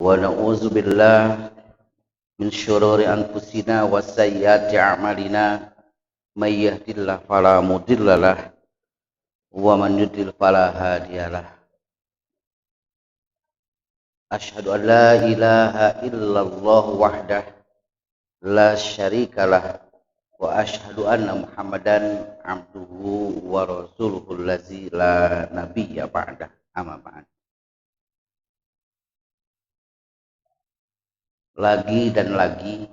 Wa na'udzu billah min syururi anfusina wa sayyiati a'malina may yahdihillahu fala mudhillalah wa man yudlil fala hadiyalah. Asyhadu an la ilaha illallah wahdah la syarikalah wa asyhadu anna Muhammadan abduhu wa rasuluhu allazi la nabiyya ba'dah, amma ba'd. Lagi dan lagi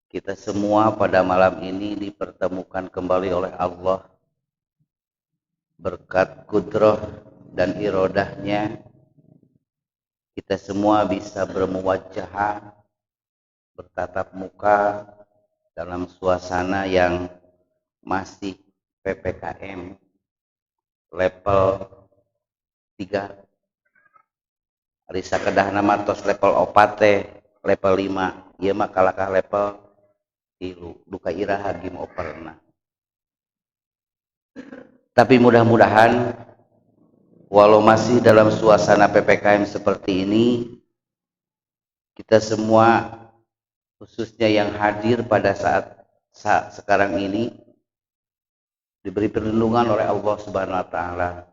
kita semua pada malam ini dipertemukan kembali oleh Allah berkat kudrah dan irodahnya. Kita semua bisa bermuwajahah, bertatap muka dalam suasana yang masih PPKM level 3. Ari sakedahna mah tos level 4 teh, level 5. Ieu mah kalakah level 3, duka iraha game overna. Tapi mudah-mudahan walau masih dalam suasana PPKM seperti ini, kita semua khususnya yang hadir pada saat sekarang ini diberi perlindungan oleh Allah Subhanahu wa taala.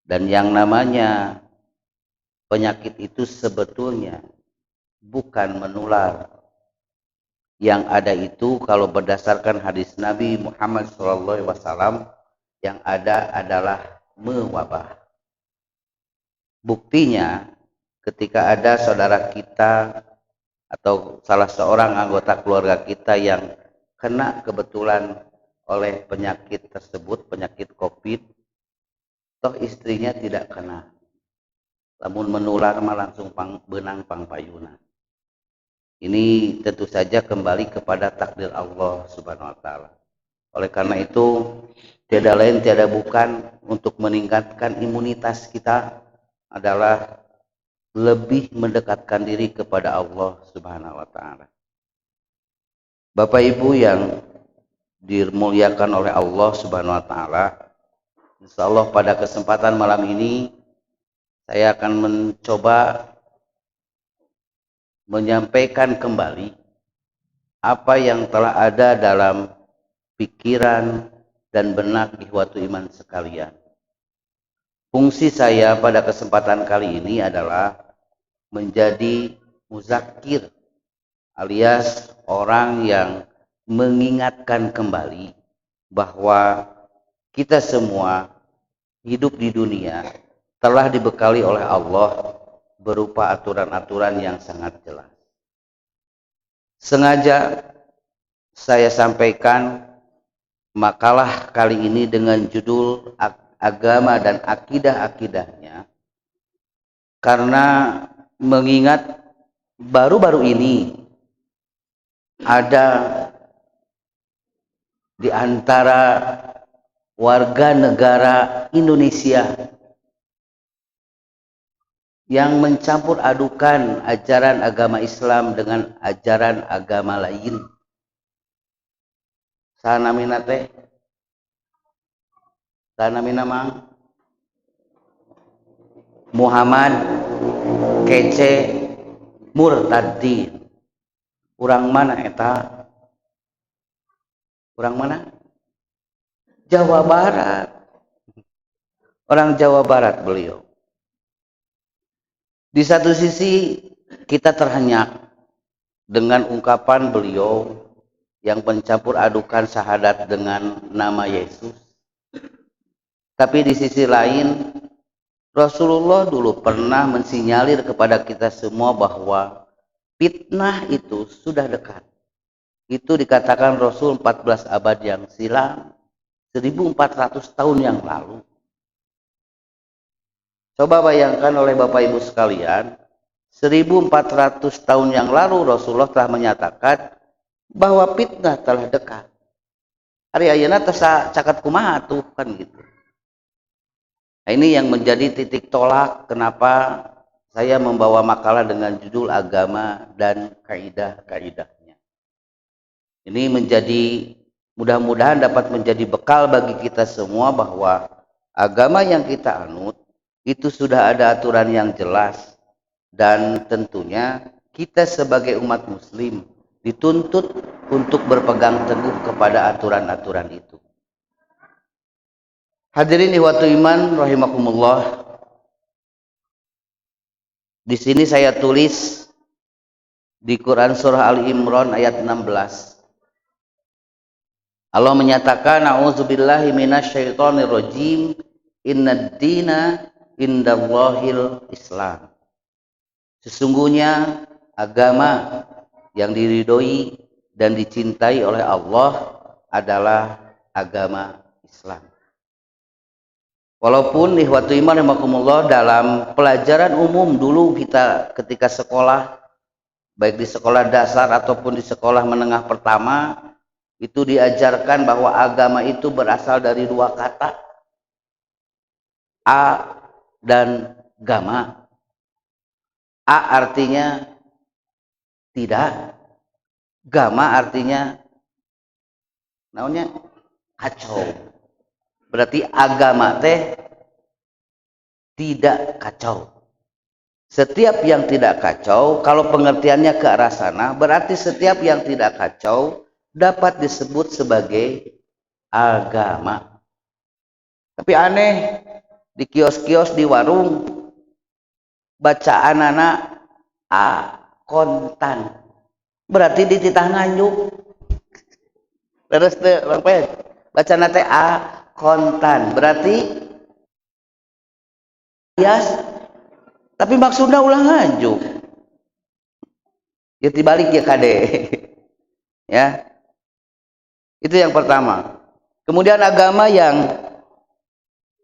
Dan yang namanya penyakit itu sebetulnya bukan menular. Yang ada itu kalau berdasarkan hadis Nabi Muhammad shallallahu alaihi wasallam, yang ada adalah mewabah. Buktinya ketika ada saudara kita atau salah seorang anggota keluarga kita yang kena kebetulan oleh penyakit tersebut, penyakit COVID, toh istrinya tidak kena. Lamun menular mah langsung beunang pangpayuna. Ini tentu saja kembali kepada takdir Allah Subhanahu wa taala. Oleh karena itu, tiada lain tiada bukan untuk meningkatkan imunitas kita adalah lebih mendekatkan diri kepada Allah Subhanahu wa taala. Bapak Ibu yang dimuliakan oleh Allah Subhanahu wa taala, insyaallah pada kesempatan malam ini saya akan mencoba menyampaikan kembali apa yang telah ada dalam pikiran dan benak ikhwatu iman sekalian. Fungsi saya pada kesempatan kali ini adalah menjadi muzakir, alias orang yang mengingatkan kembali bahwa kita semua hidup di dunia telah dibekali oleh Allah berupa aturan-aturan yang sangat jelas. Sengaja saya sampaikan makalah kali ini dengan judul Agama dan Akidah-Akidahnya, karena mengingat baru-baru ini ada di antara warga negara Indonesia yang mencampur adukan ajaran agama Islam dengan ajaran agama lain. Sanamina teh? Sanamina mang? Muhammad Kece Murtadin. Urang mana eta? Urang mana? Jawa Barat. Orang Jawa Barat beliau. Di satu sisi kita terhenyak dengan ungkapan beliau yang mencampur adukan syahadat dengan nama Yesus. Tapi di sisi lain, Rasulullah dulu pernah mensinyalir kepada kita semua bahwa fitnah itu sudah dekat. Itu dikatakan Rasul 14 abad yang silam, 1400 tahun yang lalu. Coba bayangkan oleh Bapak Ibu sekalian, 1400 tahun yang lalu Rasulullah telah menyatakan bahwa fitnah telah dekat. Hari ayeuna teh caket kumaha tuh kan gitu. Nah, ini yang menjadi titik tolak kenapa saya membawa makalah dengan judul Agama dan Kaidah-Kaidahnya. Ini menjadi mudah-mudahan dapat menjadi bekal bagi kita semua bahwa agama yang kita anut Itu sudah ada aturan yang jelas dan tentunya kita sebagai umat muslim dituntut untuk berpegang teguh kepada aturan-aturan itu. Hadirin ikhwatu iman rahimakumullah. Di sini saya tulis di Quran surah Ali Imran ayat 16. Allah menyatakan, "A'udzubillahi minasyaitonirrajim. Innad dina indallahil Islam." Sesungguhnya agama yang diridhoi dan dicintai oleh Allah adalah agama Islam. Walaupun, ikhwatu iman rahimakumullah, dalam pelajaran umum dulu kita ketika sekolah, baik di sekolah dasar ataupun di sekolah menengah pertama, itu diajarkan bahwa agama itu berasal dari dua kata, A dan gama. A artinya tidak, gama artinya namanya kacau. Berarti agama teh tidak kacau. Setiap yang tidak kacau, kalau pengertiannya ke arah sana, berarti setiap yang tidak kacau dapat disebut sebagai agama. Tapi aneh, di kios-kios, di warung, bacaanana A kontan. Berarti dititah Nganjuk. Terus teh, Bang Pet, bacaan teh A kontan. Berarti ya, tapi maksudnya ulah Nganjuk. Ya, dibalik ya, kade. Ya. Itu yang pertama. Kemudian agama yang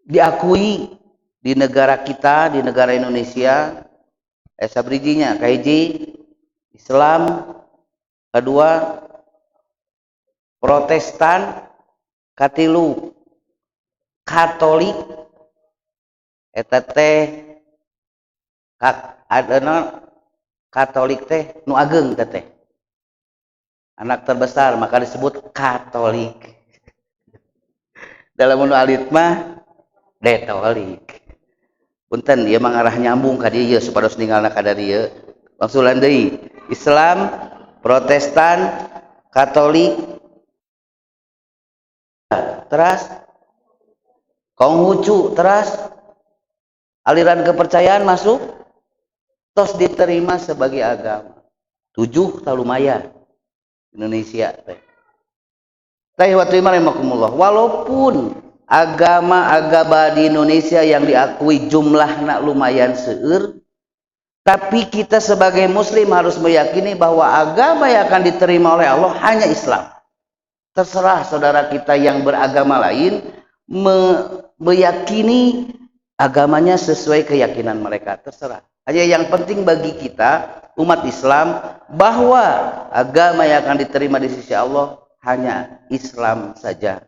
diakui di negara kita, di negara Indonesia, sabaraha hiji nya, kahiji Islam, kedua Protestan, katilu Katolik, eta teh ada Katolik teh nu ageng teh anak terbesar, maka disebut Katolik. Dalam nu alit mah detolik. Punten, ieu mah ngarah nyambung ka dieu supados ninggalna ka dieu. Wangsulan deui, Islam, Protestan, Katolik, teras Konghucu, teras aliran kepercayaan masuk, tos diterima sebagai agama. Tujuh tak lumayan Indonesia teh. Walaupun agama-agama di Indonesia yang diakui jumlahnya lumayan seueur, tapi kita sebagai muslim harus meyakini bahwa agama yang akan diterima oleh Allah hanya Islam. Terserah saudara kita yang beragama lain meyakini agamanya sesuai keyakinan mereka, terserah. Hanya yang penting bagi kita umat Islam bahwa agama yang akan diterima di sisi Allah hanya Islam saja.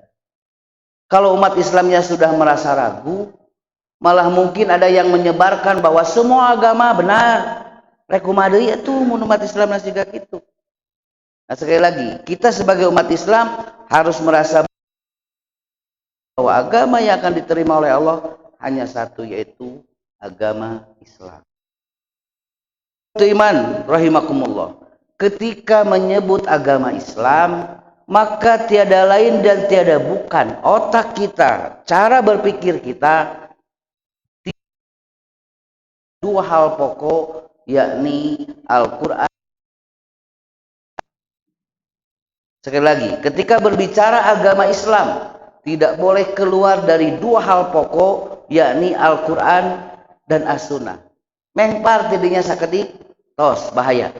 Kalau umat Islamnya sudah merasa ragu, malah mungkin ada yang menyebarkan bahwa semua agama benar. Rek kumaha deui atuh mun umat Islam siga gitu? Nah, sekali lagi, kita sebagai umat Islam harus merasa bahwa agama yang akan diterima oleh Allah hanya satu, yaitu agama Islam. Iman rahimakumullah. Ketika menyebut agama Islam, maka tiada lain dan tiada bukan otak kita, cara berpikir kita dua hal pokok, yakni Al-Quran. Sekali lagi, ketika berbicara agama Islam, tidak boleh keluar dari dua hal pokok, yakni Al-Quran dan As-Sunnah. Mengpar ti dinya sakedik, tos bahaya.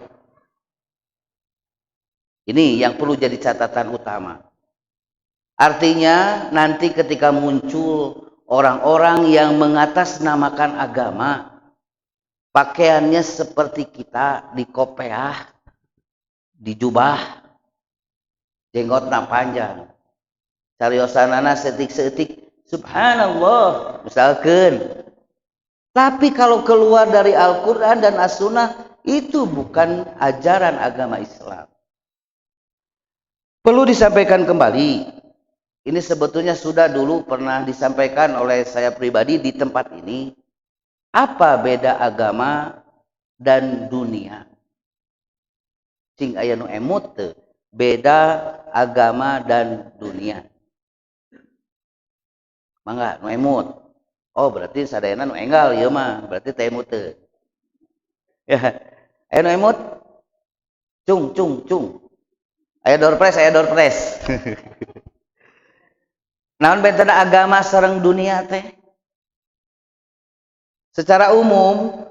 Ini yang perlu jadi catatan utama. Artinya nanti ketika muncul orang-orang yang mengatasnamakan agama, pakaiannya seperti kita, di kopeah, di jubah, jenggotna panjang, cariosanana saeutik-saeutik, subhanallah, misalkan. Tapi kalau keluar dari Al-Quran dan As-Sunnah, itu bukan ajaran agama Islam. Perlu disampaikan kembali, ini sebetulnya sudah dulu pernah disampaikan oleh saya pribadi di tempat ini. Apa beda agama dan dunia? Cing aya nu emut teu? Beda agama dan dunia. Mangga nu emut. Oh, berarti sadayana nu enggal ieu mah, berarti teu emut teu. Ya. Aya nu emut? Cung cung cung. Aya door prize, aya door prize. Naon bentena agama sareng dunia teh? Secara umum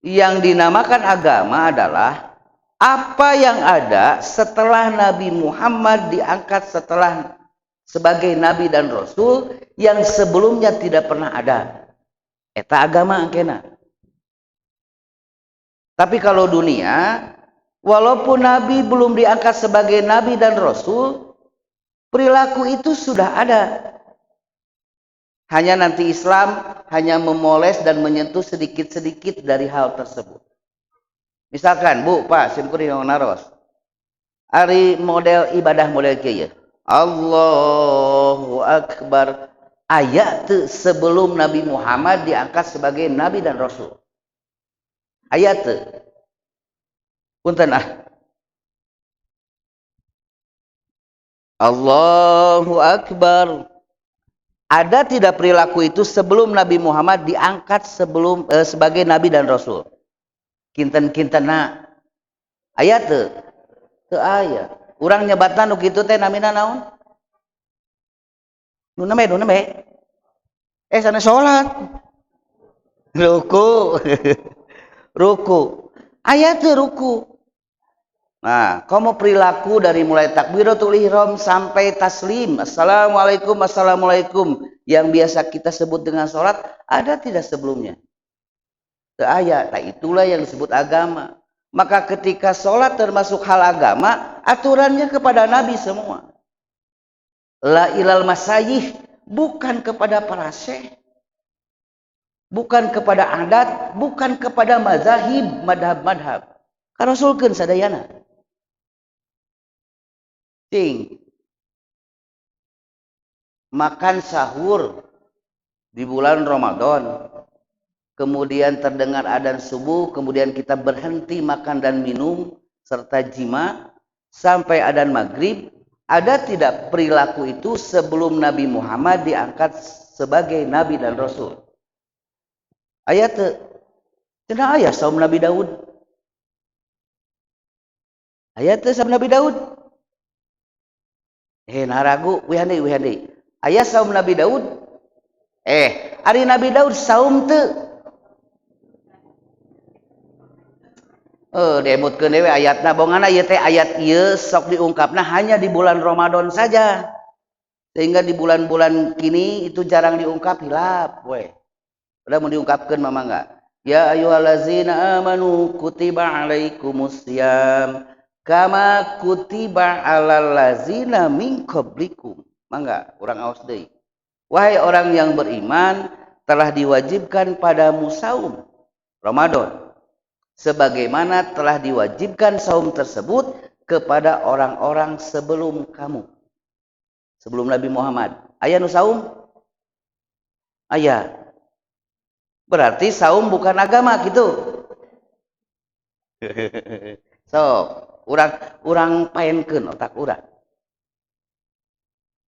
yang dinamakan agama adalah apa yang ada setelah Nabi Muhammad diangkat setelah sebagai nabi dan rasul yang sebelumnya tidak pernah ada. Eta agama engkena. Tapi kalau dunia, walaupun nabi belum diangkat sebagai nabi dan rasul, perilaku itu sudah ada. Hanya nanti Islam hanya memoles dan menyentuh sedikit-sedikit dari hal tersebut. Misalkan, Bu, Pak, sim kuring naros. Ari model ibadah model kieu. Allahu Akbar. Aya teu sebelum Nabi Muhammad diangkat sebagai nabi dan rasul? Aya teu? Punten ah. Allahu Akbar. Ada tidak perilaku itu sebelum Nabi Muhammad diangkat sebelum sebagai nabi dan rasul? Kinten-kintena aya teu? Teu aya. Urang nyebatna nu kitu teh namina naon? Nu nembe, nu nembe. Sana salat. Ruku. Ruku. Aya teu ruku? Nah, kamu perilaku dari mulai takbiratul ihram sampai taslim, assalamualaikum, assalamualaikum, yang biasa kita sebut dengan sholat, ada tidak sebelumnya? Teu aya. Nah, itulah yang disebut agama. Maka ketika sholat termasuk hal agama, aturannya kepada Nabi semua. La ilal masayih, bukan kepada para syekh, bukan kepada adat, bukan kepada mazahib, madhab-madhab. Karasulkeun sadayana. Cing. Makan sahur di bulan Ramadan, kemudian terdengar adzan subuh, kemudian kita berhenti makan dan minum serta jima sampai adzan maghrib. Ada tidak perilaku itu sebelum Nabi Muhammad diangkat sebagai nabi dan rasul? Aya teu? Cenah aya saum Nabi Daud. Aya teu saum Nabi Daud? Nah ragu, wihan deui, wihan deui. Aya saum Nabi Daud? Ari Nabi Daud saum teu? Diemutkeun deui ayatna, bongana ieu teh ayat ieu sok diungkapna hanya di bulan Ramadan saja. Sehingga di bulan-bulan kini itu jarang diungkap, hilap we. Udah mau diungkapkeun mah mangga. Ya ayyuhallazina amanu kutiba alaikumusiyam kama kutiba alal ladzina min qablikum. Mangga urang aos deui. Wahai orang yang beriman, telah diwajibkan padamu saum Ramadan sebagaimana telah diwajibkan saum tersebut kepada orang-orang sebelum kamu. Sebelum Nabi Muhammad. Aya nu saum? Aya. Berarti saum bukan agama gitu. So, urang paenkeun otak urang.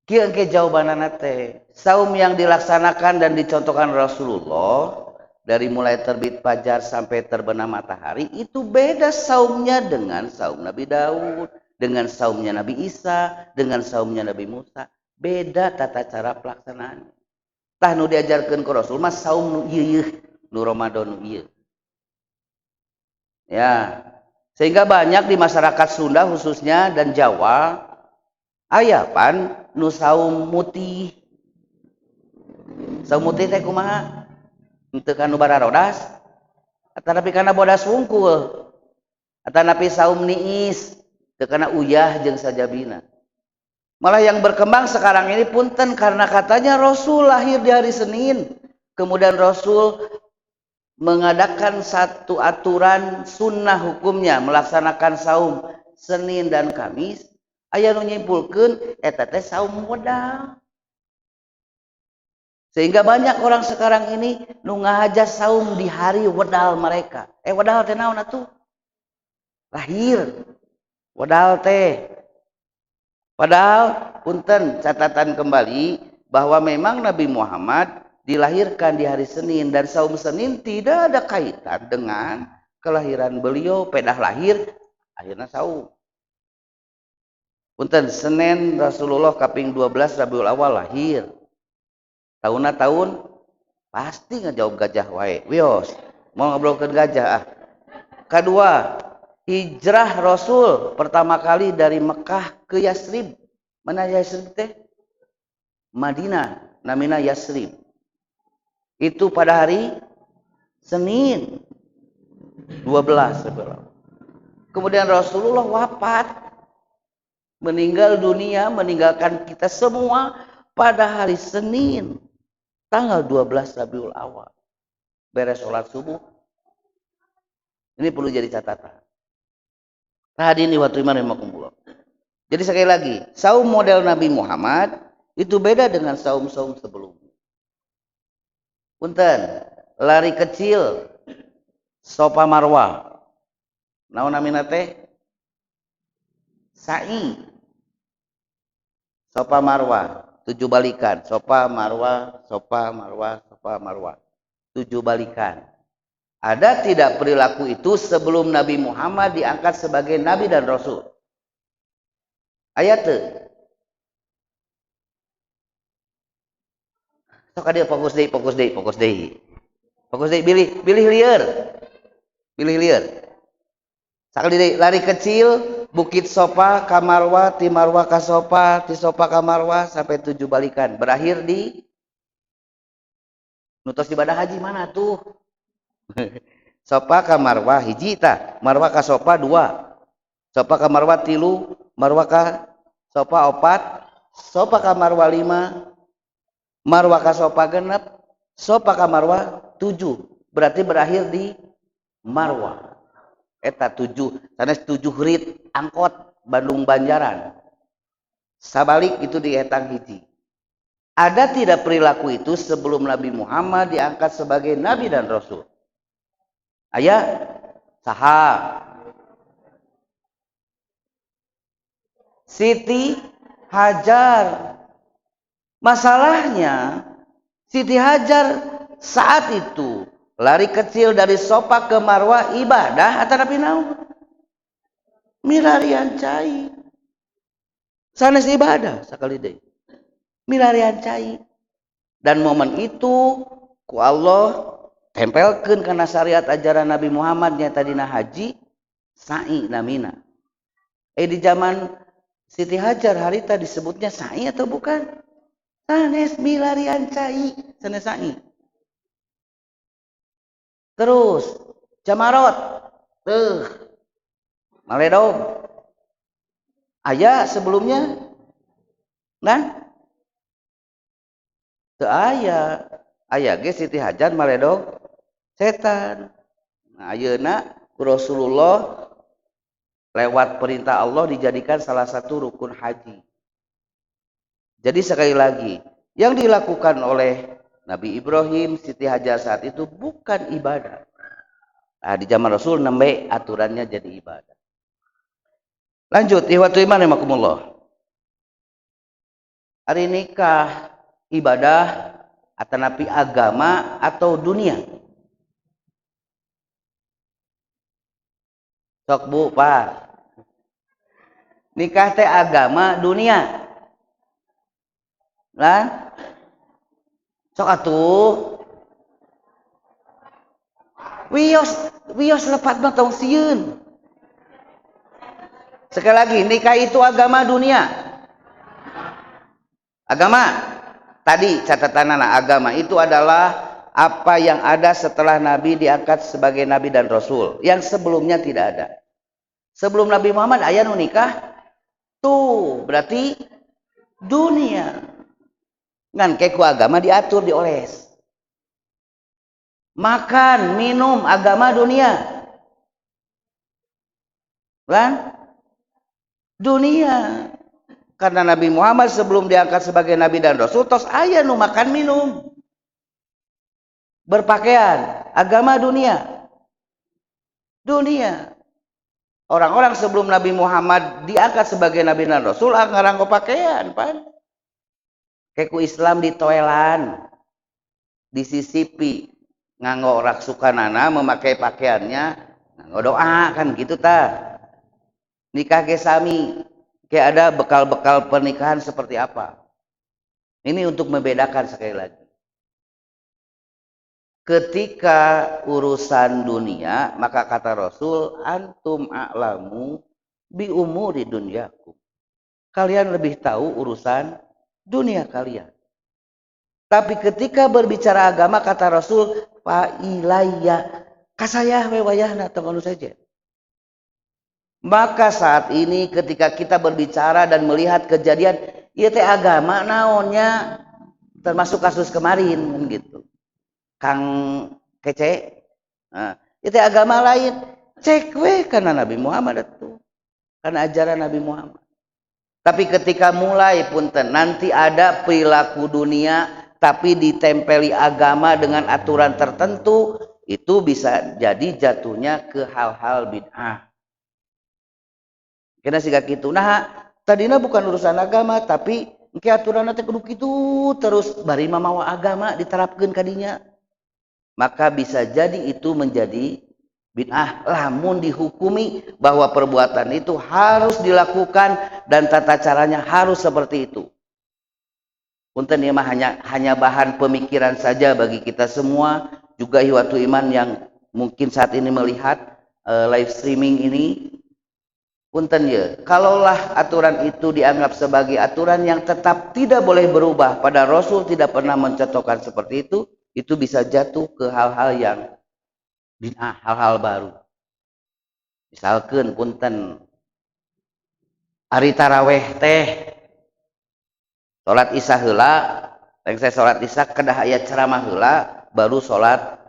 Kieu engke jawabanana teh. Saum yang dilaksanakan dan dicontohkan Rasulullah dari mulai terbit fajar sampai terbenam matahari itu beda saumnya dengan saum Nabi Daud, dengan saumnya Nabi Isa, dengan saumnya Nabi Musa. Beda tata cara pelaksanaannya. Tah nu diajarkeun ku Rasul mah saum nu ieu yeuh, nu Ramadan nu ieu. Ya. Sehingga banyak di masyarakat Sunda khususnya dan Jawa aya pan nu saum mutih. Saum mutih teh kumaha? Henteu kanu bararodas, atanapi kana bodas wungkul, atanapi saum niis, teu kana uyah jeung sajabina. Malah yang berkembang sekarang ini punten karena katanya Rasul lahir di hari Senin, kemudian Rasul mengadakan satu aturan sunnah hukumnya melaksanakan saum Senin dan Kamis, aya nu nyimpulkeun eta teh saum modal. Sehingga banyak orang sekarang ini nu ngahaja saum di hari wedal mereka. Wedal teh naon atuh? Lahir. Wedal teh. Padahal punten, catatan kembali bahwa memang Nabi Muhammad dilahirkan di hari Senin dan saum Senin tidak ada kaitan dengan kelahiran beliau. Pedah lahir akhirnya saum. Punten, Senin Rasulullah kaping 12 Rabiul Awal lahir. Tahunna tahun pasti ngejawab gajah wae. Wios, mau ngobrolkeun gajah ah. Kedua, hijrah Rasul pertama kali dari Mekah ke Yasrib. Mana Yasrib teh? Madinah, namina Yasrib. Itu pada hari Senin 12 Rabiul Awal. Kemudian Rasulullah wafat, meninggal dunia, meninggalkan kita semua pada hari Senin tanggal 12 Rabiul Awal. Beres sholat subuh. Ini perlu jadi catatan. Tadi ini waktu iman rahimakumullah. Jadi sekali lagi, saum model Nabi Muhammad itu beda dengan saum-saum sebelumnya. Punten, lari kecil Sofa Marwah. Naon namina teh? Sa'i. Sofa Marwah, 7 balikan. Sofa Marwah, Sofa Marwah, Sofa Marwah. 7 balikan. Ada tidak perilaku itu sebelum Nabi Muhammad diangkat sebagai nabi dan rasul? Aya teu? Sok dia fokus deui, fokus deui, fokus deui. Fokus deui, bilih, bilih lieur. Bilih lieur. Sakali deui, lari kecil Bukit Sofa ka Marwah, ti Marwah ka Sofa, ti Sofa ka Marwah sampai 7 balikan. Berakhir di nutos ibadah haji mana tuh? Sofa ka Marwah hiji tah, Marwah ka Sofa 2. Sofa ka Marwah 3, Marwah ka Sofa 4, Sofa ka Marwah 5, Marwah ka Sofa 6, Sofa ka Marwah 7. Berarti berakhir di Marwah. Eta 7, sanes 7 rit angkot Bandung Banjaran. Sabalik itu dietang hiji. Ada tidak perilaku itu sebelum Nabi Muhammad diangkat sebagai nabi dan rasul? Aya saha? Siti Hajar. Masalahnya Siti Hajar saat itu lari kecil dari Sofa ke Marwah ibadah atau nabi naon? Milarian cai. Sanes ibadah sakali deui. Milarian cai. Dan momen itu ku Allah tempelkeun kana syariat ajaran Nabi Muhammad nya tadina haji sa'i namina. Di zaman Siti Hajar harita disebutnya sa'i atau bukan? Sanes milarian cai, sanes sa'i. Terus jamarot, tuh maledog. Aya sebelumnya, nah, teu aya. Aya ge Siti Hajar maledog setan. Nah, ayeuna ku Rasulullah lewat perintah Allah dijadikan salah satu rukun haji. Jadi sekali lagi, yang dilakukan oleh Nabi Ibrahim, Siti Hajar saat itu bukan ibadah. Nah, di zaman Rasul nembe aturannya jadi ibadah. Lanjut, ihwatu iman rahimakumullah. Hari nikah ibadah atanapi agama atau dunia? Sok Bu, Pak. Nikah teh agama dunia. Lah? Sok atuh. Wios, wios lepat mah tong sieun. Sekali lagi, nikah itu agama dunia. Agama. Tadi catatan anak agama itu adalah apa yang ada setelah Nabi diangkat sebagai Nabi dan Rasul. Yang sebelumnya tidak ada. Sebelum Nabi Muhammad aya nu nikah tuh berarti dunia. Ngan ke ku agama diatur dioles. Makan, minum, agama dunia. Kan? Dunia. Karena Nabi Muhammad sebelum diangkat sebagai Nabi dan Rasul tos aya nu makan minum. Berpakaian, agama dunia. Dunia. Orang-orang sebelum Nabi Muhammad diangkat sebagai Nabi dan Rasul, ngaranggo pakaian, pan. Keku Islam ditoelan, disisipi, nganggo raksukanana memakai pakaiannya, nganggo doa kan gitu ta. Nikah ge sami, kayak ada bekal-bekal pernikahan seperti apa. Ini untuk membedakan sekali lagi. Ketika urusan dunia, maka kata Rasul, antum a'lamu bi umuri dunyakum. Kalian lebih tahu urusan dunia kalian. Tapi ketika berbicara agama, kata Rasul, fa ilayya, ka saya we wayahna tong anu saja. Maka saat ini ketika kita berbicara dan melihat kejadian, ieu teh agama naonnya, termasuk kasus kemarin kan gitu. Kang Kece, nah, itu agama lain, cek we karena Nabi Muhammad itu, karena ajaran Nabi Muhammad. Tapi ketika mulai punten nanti ada perilaku dunia tapi ditempeli agama dengan aturan tertentu, itu bisa jadi jatuhnya ke hal-hal bid'ah. Kena siga kitu. Nah, tadinya bukan urusan agama tapi engke aturan teh kudu kitu terus bari mamawa agama diterapkeun kadinya. Maka bisa jadi itu menjadi bid'ah lamun dihukumi bahwa perbuatan itu harus dilakukan dan tata caranya harus seperti itu. Punten ieu mah hanya bahan pemikiran saja bagi kita semua, juga ikhwatu iman yang mungkin saat ini melihat live streaming ini. Punten ya, kalaulah aturan itu dianggap sebagai aturan yang tetap tidak boleh berubah, pada Rasul tidak pernah mencontohkan seperti itu bisa jatuh ke hal-hal yang bid'ah, hal-hal baru. Misalkan punten ari taraweh teh salat Isya heula, saya salat Isya kedah aya ceramah heula baru salat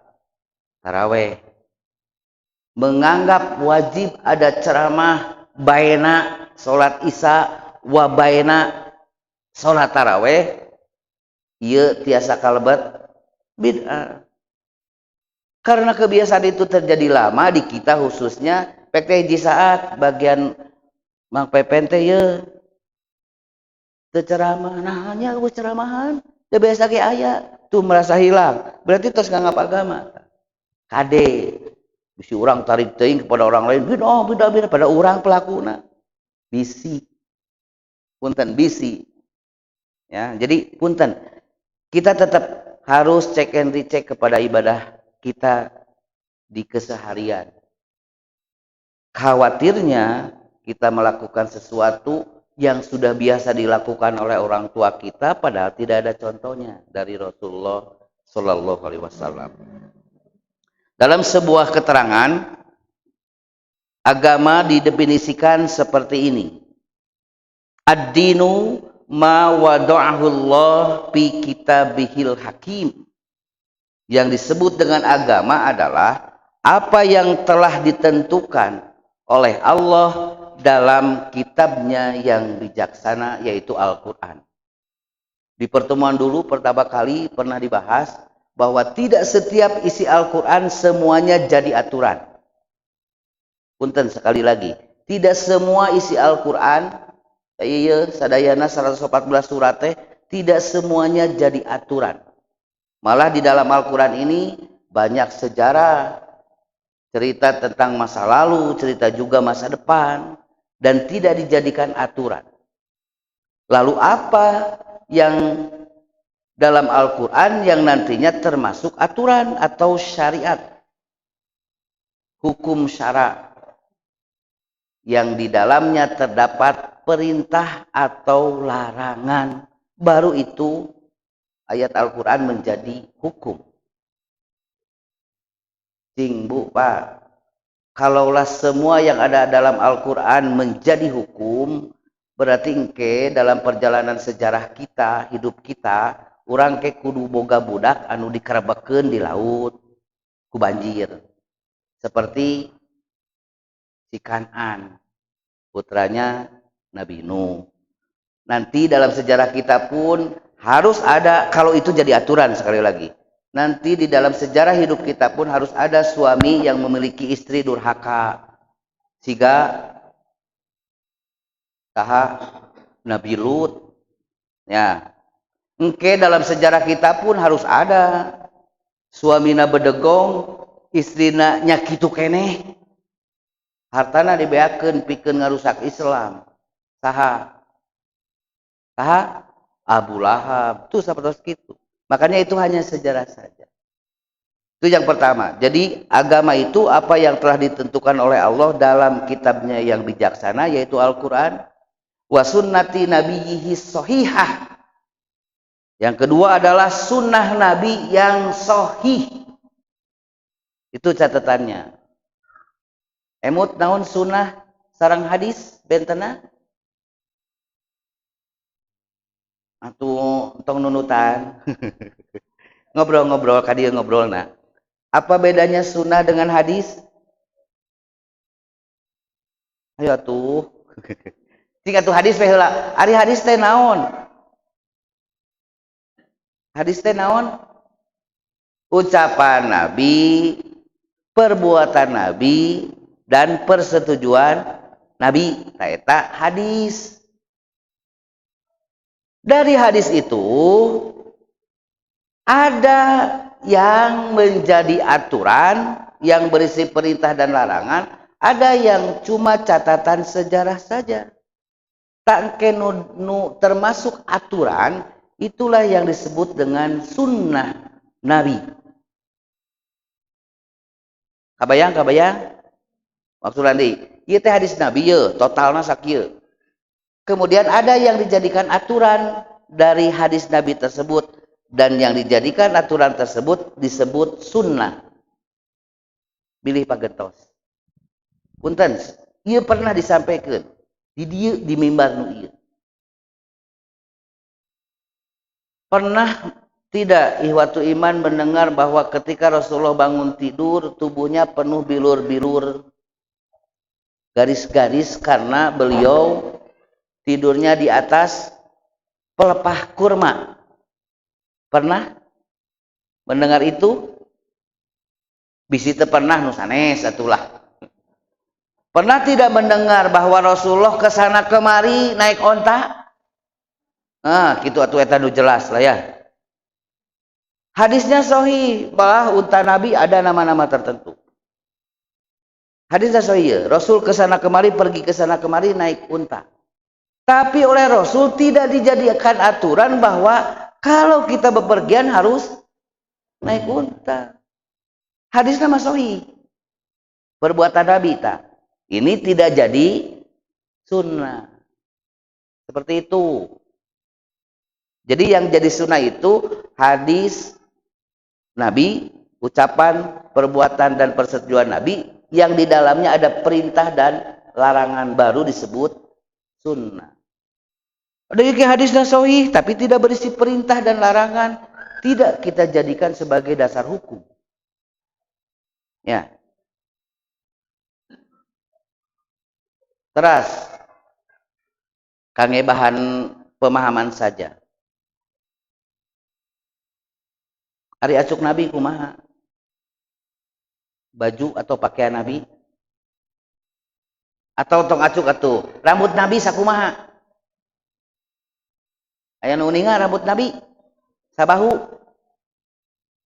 taraweh. Menganggap wajib ada ceramah baena salat Isya wa baena salat taraweh, ieu tiasa kalebet bid'ah. Karena kebiasaan itu terjadi lama di kita khususnya, pek teh hiji saat bagian Mang Pepen teh ye teu ceramah, nah hanya eueuh ceramahan, teu biasa ge aya, tuh merasa hilang. Berarti tos nganggap agama. Kade bisi urang tarik teuing kepada orang lain, bid'ah, bid'ah, bid'ah, pada urang pelakuna. Bisi. Punten bisi. Ya, jadi punten. Kita tetap harus cek and recheck kepada ibadah kita di keseharian. Khawatirnya kita melakukan sesuatu yang sudah biasa dilakukan oleh orang tua kita padahal tidak ada contohnya dari Rasulullah Shallallahu Alaihi Wasallam. Dalam sebuah keterangan, agama didefinisikan seperti ini. Ad-dinu ma wada'ahu Allah fi kitabihil hakim. Yang disebut dengan agama adalah apa yang telah ditentukan oleh Allah dalam kitabnya yang bijaksana, yaitu Al-Quran. Di pertemuan dulu pertama kali pernah dibahas bahwa tidak setiap isi Al-Quran semuanya jadi aturan. Punten sekali lagi, tidak semua isi Al-Quran, iya, sadayana 114 surat teh, tidak semuanya jadi aturan. Malah di dalam Al-Quran ini banyak sejarah, cerita tentang masa lalu, cerita juga masa depan, dan tidak dijadikan aturan. Lalu apa yang dalam Al-Quran yang nantinya termasuk aturan atau syariat? Hukum syara yang di dalamnya terdapat perintah atau larangan, baru itu ayat Al-Quran menjadi hukum. Cing bu pak, kalaulah semua yang ada dalam Al-Quran menjadi hukum, berarti engke dalam perjalanan sejarah kita, hidup kita, urang ke kudu boga budak anu dikerebekeun di laut ku banjir. Seperti si Kan'an, putranya Nabi Nuh. Nanti dalam sejarah kita pun harus ada, kalau itu jadi aturan sekali lagi. Nanti di dalam sejarah hidup kita pun harus ada suami yang memiliki istri durhaka. Siga saha? Nabi Lut. Ya. Engke dalam sejarah kita pun harus ada suamina bedegong, istrina nya kitu keneh. Hartana dibeakeun pikeun ngarusak Islam. Saha? Saha? Abu Lahab. Tuh sapertos kitu. Makanya itu hanya sejarah saja. Itu yang pertama. Jadi agama itu apa yang telah ditentukan oleh Allah dalam kitabnya yang bijaksana, yaitu Al-Quran. Wa sunnati nabiyyihi sohihah. Yang kedua adalah sunnah Nabi yang sohih. Itu catatannya. Emut naon sunnah sareng hadis bentena? Atuh tong nunutan. Ngobrol-ngobrol ka dieu ngobrolna. Apa bedanya sunnah dengan hadis? Ayo atuh. Cik atuh hadis we heula. Ari hadis teh naon? Hadis teh naon? Ucapan Nabi, perbuatan Nabi, dan persetujuan Nabi. Tah eta hadis. Dari hadis itu ada yang menjadi aturan yang berisi perintah dan larangan, ada yang cuma catatan sejarah saja. Tak kenu nu termasuk aturan, itulah yang disebut dengan sunnah Nabi. Kabayang, kabayang? Maksud nanti, ieu teh hadis Nabi ye, totalna sakieu. Kemudian ada yang dijadikan aturan dari hadis Nabi tersebut, dan yang dijadikan aturan tersebut disebut sunnah. Bilih pagentos. Punten, ieu pernah disampaikan di dieu di mimbar nu ieu. Pernah tidak ihwatu iman mendengar bahwa ketika Rasulullah bangun tidur tubuhnya penuh bilur-bilur, garis-garis karena beliau tidurnya di atas pelepah kurma. Pernah mendengar itu? Bisi teu pernah nu sanes atulah. Pernah tidak mendengar bahwa Rasulullah ke sana kemari naik onta? Ah, kitu atuh eta nu jelas lah ya. Hadisnya sahih, bah unta Nabi ada nama-nama tertentu. Hadisnya sahih, Rasul ke sana kemari, pergi ke sana kemari naik unta. Tapi oleh Rasul tidak dijadikan aturan bahwa kalau kita bepergian harus naik unta. Hadisnya mah sahih. Perbuatan Nabi tak. Ini tidak jadi sunnah. Seperti itu. Jadi yang jadi sunnah itu hadis Nabi, ucapan, perbuatan, dan persetujuan Nabi yang di dalamnya ada perintah dan larangan baru disebut sunnah. Ada yang hadisnya sahih tapi tidak berisi perintah dan larangan, tidak kita jadikan sebagai dasar hukum. Ya. Teras, kangge bahan pemahaman saja. Ari acuk Nabi kumaha? Baju atau pakaian Nabi? Atau tong acuk atuh, rambut Nabi sakumaha? Aya nu uninga rambut Nabi sabahu.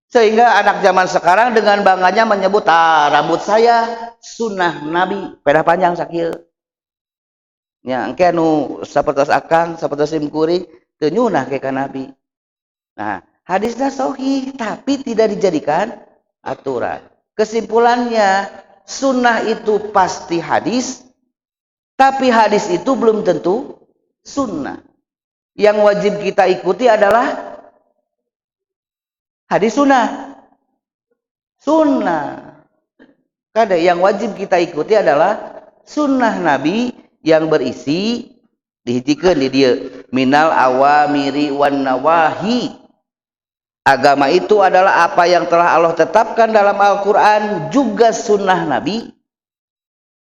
Sehingga anak zaman sekarang dengan bangganya menyebut, ah, rambut saya sunnah Nabi, pedah panjang sakieu. Nya engke anu sapertos akang, sapertos sim kuring teu nyunah ke ka Nabi. Nah, hadisnya sahih tapi tidak dijadikan aturan. Kesimpulannya, sunnah itu pasti hadis, tapi hadis itu belum tentu sunnah. Yang wajib kita ikuti adalah hadis sunnah. Sunnah. Kada yang wajib kita ikuti adalah sunnah Nabi yang berisi dihijikeun di dieu minal awamiri wan nawahi. Agama itu adalah apa yang telah Allah tetapkan dalam Al-Quran juga sunnah Nabi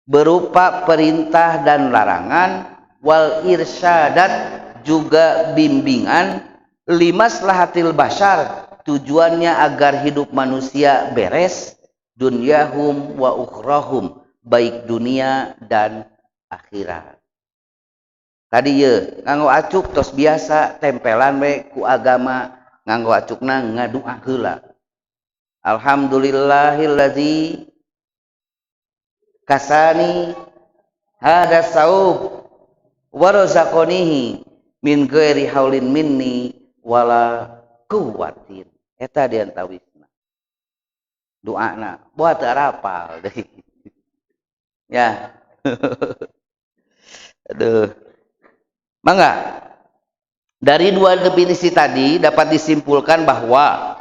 berupa perintah dan larangan, wal irsyadat juga bimbingan limaslahatil bashar tujuannya agar hidup manusia beres, dunyahum wa ukhrahum, baik dunia dan akhirat. Tadi ye nganggo acuk tos biasa tempelan we ku agama, nganggo acukna ngadua heula. Alhamdulillahillazi kasani hada saub wa razaqanihi min ghairi haulin minni wala quwwatin. Eta diantawisna doana buat rapal deui ya. Aduh, mangga. Dari dua definisi tadi dapat disimpulkan bahwa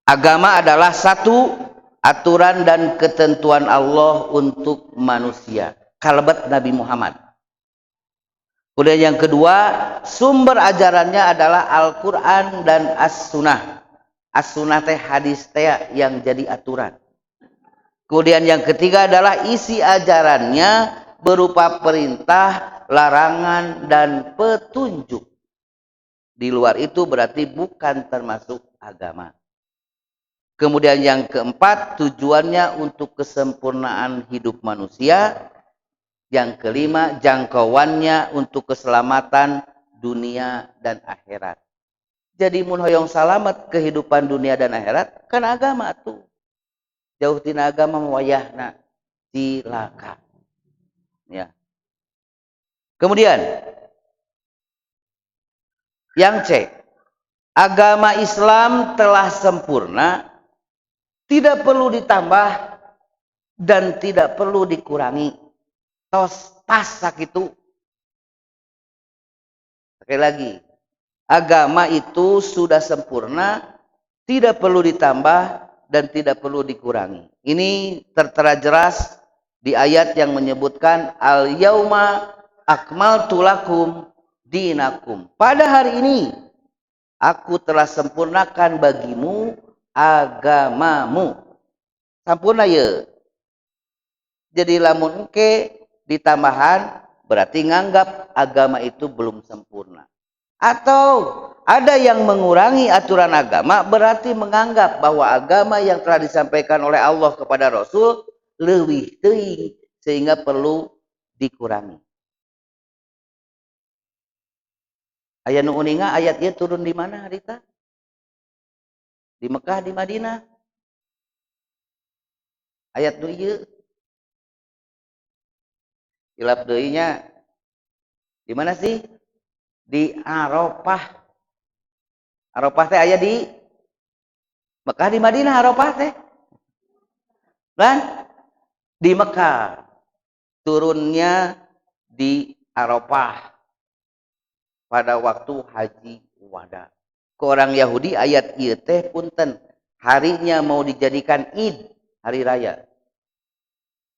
agama adalah satu aturan dan ketentuan Allah untuk manusia, kalebet Nabi Muhammad. Kemudian yang kedua, sumber ajarannya adalah Al-Quran dan As-Sunnah. As-Sunnah teh hadis teh yang jadi aturan. Kemudian yang ketiga adalah isi ajarannya berupa perintah, larangan, dan petunjuk. Di luar itu berarti bukan termasuk agama. Kemudian yang keempat, tujuannya untuk kesempurnaan hidup manusia. Yang kelima, jangkauannya untuk keselamatan dunia dan akhirat. Jadi mun hoyong salamet kehidupan dunia dan akhirat, kan agama tuh. Jauh tina agama wayahna cilaka. Ya. Kemudian yang C, agama Islam telah sempurna, tidak perlu ditambah dan tidak perlu dikurangi. Tos pas sakitu. Sekali lagi, agama itu sudah sempurna, tidak perlu ditambah dan tidak perlu dikurangi. Ini tertera jelas di ayat yang menyebutkan al yauma akmaltu lakum dinakum. Pada hari ini aku telah sempurnakan bagimu agamamu. Sampurna ya. Jadi lamun engke ditambahan berarti nganggap agama itu belum sempurna. Atau ada yang mengurangi aturan agama berarti menganggap bahwa agama yang telah disampaikan oleh Allah kepada Rasul leuwih teuing sehingga perlu dikurangi. Aya nu uninga ayat ieu turun di mana harita? Di Mekah, di Madinah. Ayat nu ieu hilap deui nya. Di mana sih? Di Arafah. Arafah teh aya di Mekah, di Madinah Arafah teh. Kan? Di Mekah. Turunnya di Arafah pada waktu haji wada. Ke orang Yahudi ayat ieu teh punten, harinya mau dijadikan id, hari raya.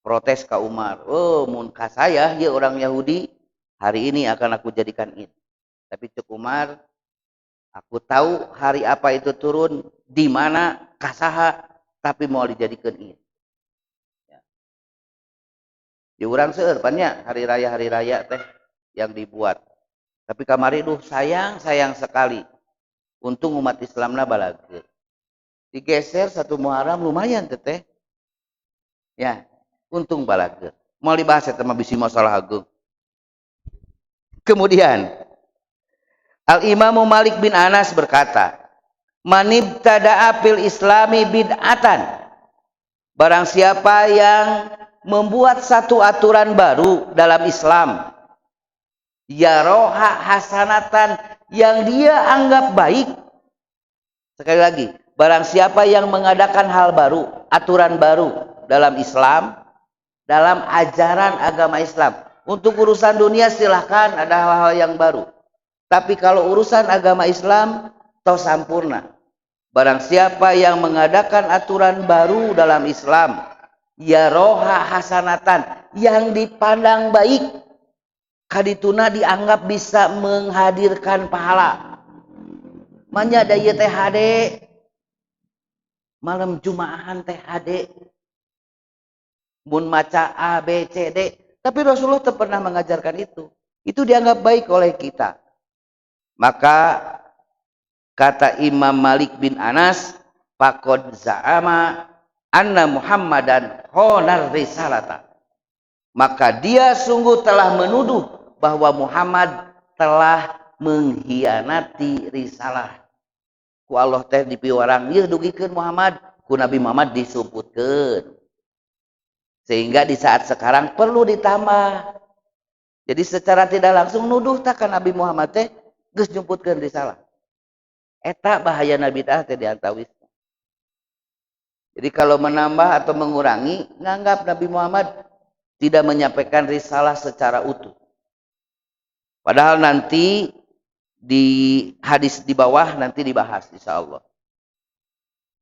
Protes ka Umar, oh mun ka saya ieu orang Yahudi, hari ini akan aku jadikan id. Tapi cek Umar, aku tahu hari apa itu turun, di mana kasaha, tapi mau dijadikan id. Ya. Di urang seueur pan nya hari raya-hari raya teh yang dibuat. Tapi kamari duh sayang, sayang sekali. Untung umat Islamna balageur. Digeser satu Muharram lumayan teteh. Ya, untung balageur. Mau dibahas eta mah bisi masalah ageung. Kemudian Al-Imamu Malik bin Anas berkata, manibtada'a fil islami bid'atan. Barang siapa yang membuat satu aturan baru dalam Islam, yaroha hasanatan, yang dia anggap baik. Sekali lagi, barang siapa yang mengadakan hal baru, aturan baru dalam Islam, dalam ajaran agama Islam. Untuk urusan dunia silahkan ada hal-hal yang baru. Tapi kalau urusan agama Islam, toh sampurna. Barang siapa yang mengadakan aturan baru dalam Islam, yaroha hasanatan, yang dipandang baik, kadituna dianggap bisa menghadirkan pahala. Manya da ieu teh hade, malam Jumaahan teh hade, mun maca A, B, C, D. Tapi Rasulullah tak pernah mengajarkan itu. Itu dianggap baik oleh kita. Maka Kata Imam Malik bin Anas, faqad za'ama anna Muhammadan khonar risalata. Maka dia sungguh telah menuduh bahwa Muhammad telah mengkhianati risalah. Ku Allah teh dipiwarang ieu dugikeun Muhammad, ku Nabi Muhammad disumputkeun. Sehingga di saat sekarang perlu ditambah. Jadi secara tidak langsung nuduh tak ka Nabi Muhammad teh geus nyumputkeun risalah. Eta bahaya Nabi teh diantawis. Jadi kalau menambah atau mengurangi, nganggap Nabi Muhammad tidak menyampaikan risalah secara utuh. Padahal nanti di hadis di bawah nanti dibahas insya Allah.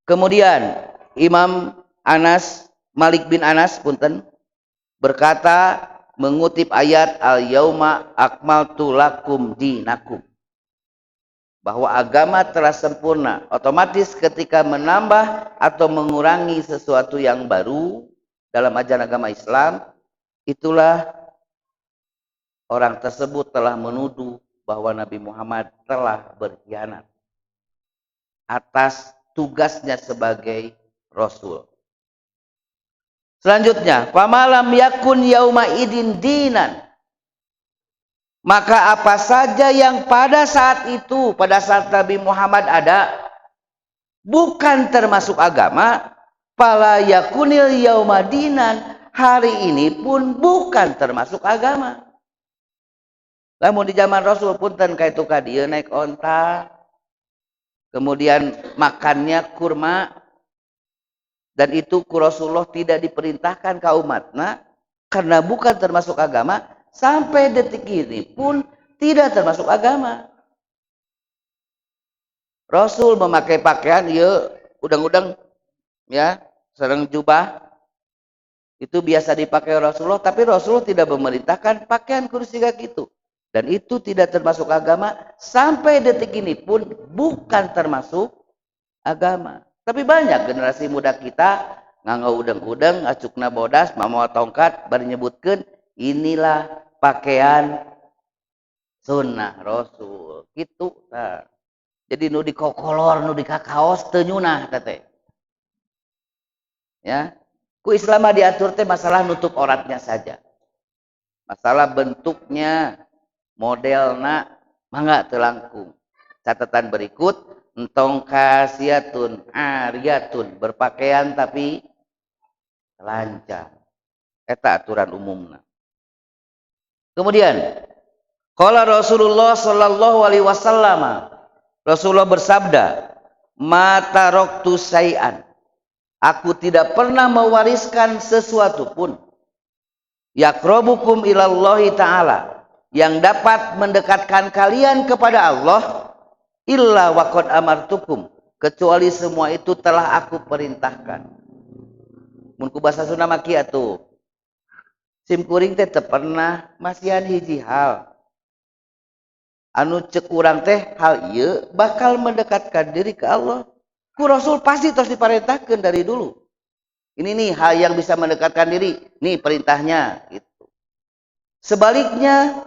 Kemudian Imam Anas Malik bin Anas punten berkata mengutip ayat al-yauma akmaltu lakum dinakum, bahwa agama telah sempurna. Otomatis ketika menambah atau mengurangi sesuatu yang baru dalam ajaran agama Islam, itulah orang tersebut telah menuduh bahwa Nabi Muhammad telah berkhianat atas tugasnya sebagai Rasul. Selanjutnya, famalam yakun yauma idin dinan. Maka apa saja yang pada saat itu, pada saat Nabi Muhammad ada, bukan termasuk agama, fala yakunil yauma dinan, hari ini pun bukan termasuk agama. Lamun di zaman Rasul punten ka itu ka dieu naik onta, kemudian makannya kurma, dan itu ku Rasulullah tidak diperintahkan ke umatna karena bukan termasuk agama. Sampai detik ini pun tidak termasuk agama. Rasul memakai pakaian ya udang-udang ya, sareng jubah. Itu biasa dipakai Rasulullah, tapi Rasulullah tidak memerintahkan pakaian kursi gitu. Dan itu tidak termasuk agama, sampai detik ini pun bukan termasuk agama. Tapi banyak generasi muda kita nganggo udeng-udeng, acukna bodas, mamawa tongkat, bari nyebutkeun inilah pakaian sunnah Rasul gitu. Nah, jadi nu dikokolor, nu dikakaos teu nyunah teh. Ya, ku Islam diatur teh masalah nutup auratnya saja. Masalah bentuknya, modelna mangga teu langkung. Catatan berikut, entong kasiatun ariyatun, berpakaian tapi telanjang. Eta aturan umumna. Kemudian qala Rasulullah sallallahu alaihi wasallam, Rasulullah bersabda, ma taraktu syai'an, aku tidak pernah mewariskan sesuatu pun, yaqrabukum ilallahi ta'ala, yang dapat mendekatkan kalian kepada Allah, illa waqad amartukum, kecuali semua itu telah aku perintahkan. Mun ku bahasa Sunda mah kieu atuh. Sim kuring teh teu pernah masihan hiji hal anu cek urang teh hal ieu bakal mendekatkan diri ke Allah. Ku Rasul pasti terus diperintahkan dari dulu. Ini nih hal yang bisa mendekatkan diri, nih perintahnya gitu. Sebaliknya,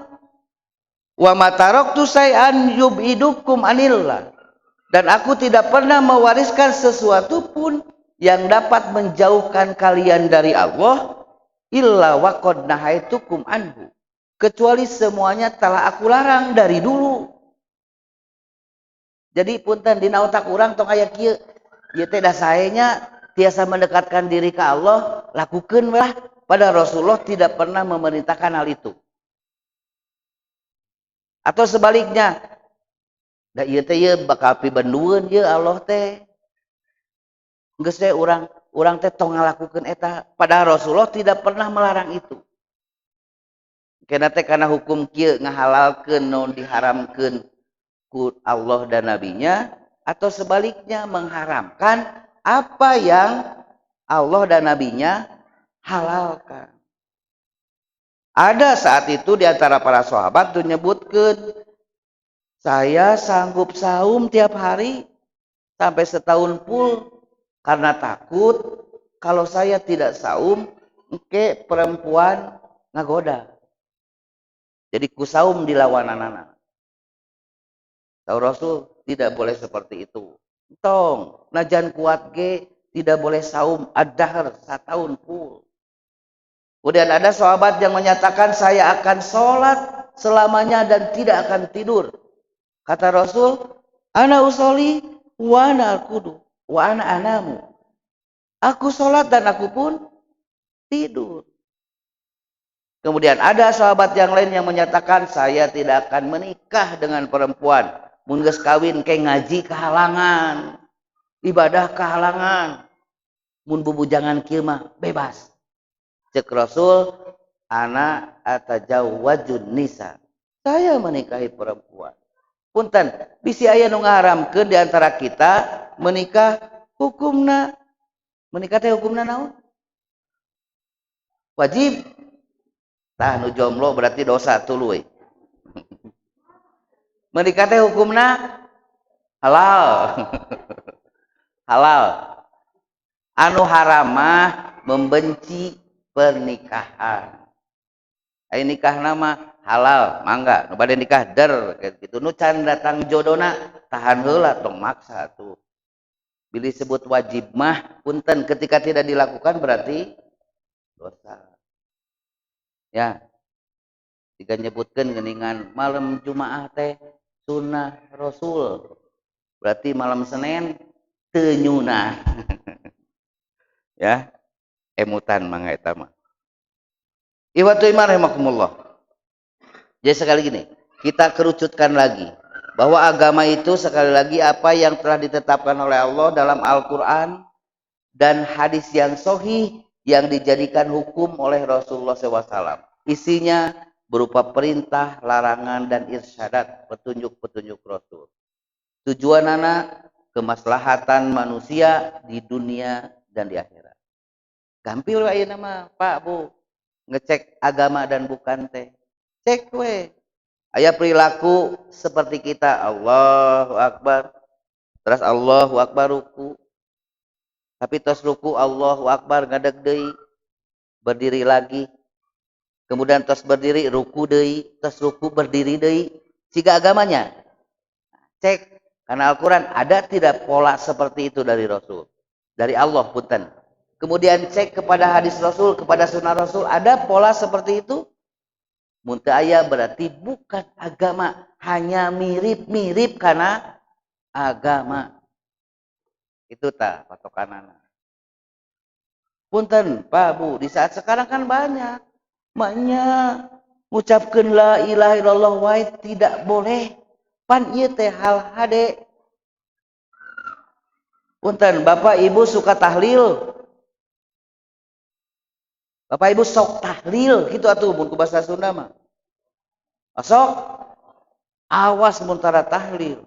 wa ma taraktu syai'an yub'idukum anillah, dan aku tidak pernah mewariskan sesuatu pun yang dapat menjauhkan kalian dari Allah, illa waqad nahaitukum anhu, kecuali semuanya telah aku larang dari dulu. Jadi punten dina otak urang tong aya kieu, ieu teh da saenya tiasa mendekatkan diri ke Allah, lakukeun lah. Pada Rasulullah tidak pernah memerintahkan hal itu. Atau sebaliknya, da ieu teh ieu bakal pibendueun ieu Allah teh. Geus teh urang teh tong ngalakukeun eta. Padahal Rasulullah tidak pernah melarang itu. Kena teh karena hukum kieu ngahalalkeun nu diharamkeun ku Allah dan nabinya, atau sebaliknya mengharamkan apa yang Allah dan nabinya halalkan. Ada saat itu di antara para sahabat tuh nyebutkeun, saya sanggup saum tiap hari sampai setahun full karena takut kalau saya tidak saum engke perempuan ngagoda. Jadi ku saum dilawananana. Tahu Rasul tidak boleh seperti itu. Entong, najan kuat ge tidak boleh saum ad-dahr satahun full. Kemudian ada sahabat yang menyatakan saya akan sholat selamanya dan tidak akan tidur. Kata Rasul, ana usolli wa ana arkudu wa ana anamu. Aku sholat dan aku pun tidur. Kemudian ada sahabat yang lain yang menyatakan saya tidak akan menikah dengan perempuan. Mun geus kawin ke ngaji kehalangan, ibadah kehalangan. Mun bubujangan kieu mah bebas. Cek Rasul, ana atajawwajun nisa. Saya menikahi perempuan. Punten, bisi aya nu ngaharamkeun di antara kita menikah hukumna. Menikah teh hukumna naon? Wajib. Tah nu jomblo berarti dosa tuluy. Menikah teh hukumna halal. Halal. Anu haram mah membenci pernikahan. Aya nikah nama halal, mangga. Nu bade nikah der gitu. Nu can datang jodona tahan heula tong maksa tuh. Bilih sebut wajib mah punten ketika tidak dilakukan berarti dosa. Ya. Jika nyebutkeun geuningan malam Jumaah teh sunnah Rasul. Berarti malam Senin teu nyunah. Ya. Emutan mangga eta mah. Ikhwatu iman rahimakumullah. Jadi sekali gini, kita kerucutkan lagi bahwa agama itu sekali lagi apa yang telah ditetapkan oleh Allah dalam Al-Quran dan hadis yang sahih yang dijadikan hukum oleh Rasulullah SAW. Isinya berupa perintah, larangan, dan irsyadat, petunjuk-petunjuk Rasul. Tujuan anak kemaslahatan manusia di dunia dan di akhirat. Gampil we ayeuna mah, Pak, Bu, ngecek agama dan bukan teh. Cek we. Aya perilaku seperti kita, Allahu Akbar. Terus Allahu Akbar ruku. Tapi tos ruku Allahu Akbar ngadeg deui. Berdiri lagi. Kemudian tos berdiri ruku deui, tos ruku berdiri deui. Siga agamanya. Cek karena Al-Qur'an ada tidak pola seperti itu dari Rasul, dari Allah punten. Kemudian cek kepada hadis Rasul, kepada sunnah Rasul, ada pola seperti itu? Mun teu aya berarti bukan agama, hanya mirip-mirip karena agama. Itu ta patokanana. Punten, Pak, Bu, di saat sekarang kan banyak maknya ngucapkeun la ilaha illallah wae tidak boleh. Pan ieu teh hal hade. Punten, Bapak Ibu suka tahlil. Bapak Ibu sok tahlil gitu atuh mun ku bahasa Sunda mah. Sok awas mun tara tahlil.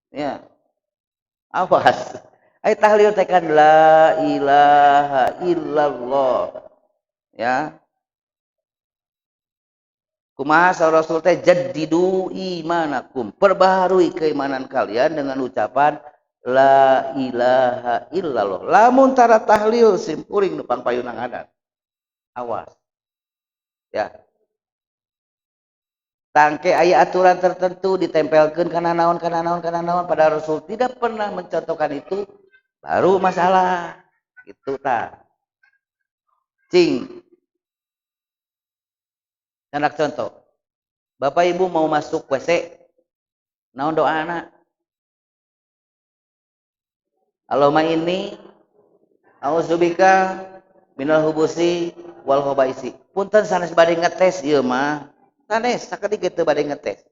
Ya. Awas. Ai tahlil teh kan la ilaha illallah. Ya. Kumaha saur Rasul teh jaddidu imanakum. Perbaharui keimanan kalian dengan ucapan la ilaha illallah. Lamun tara tahlil simpuring nu pangpayunang adat. Awas. Ya. Tangke aya aturan tertentu ditempelkeun kana naon kana naon kana naon pada Rasul tidak pernah mencontohkan itu, baru masalah. Itu ta. Cing. Anak contoh. Bapak Ibu mau masuk WC, naon doana? Allahumma inni a'udzubika minal hubusi wal khabaisi. Punten sanes bade ngetes ieu mah. Sanes sakedik teu bade ngetes.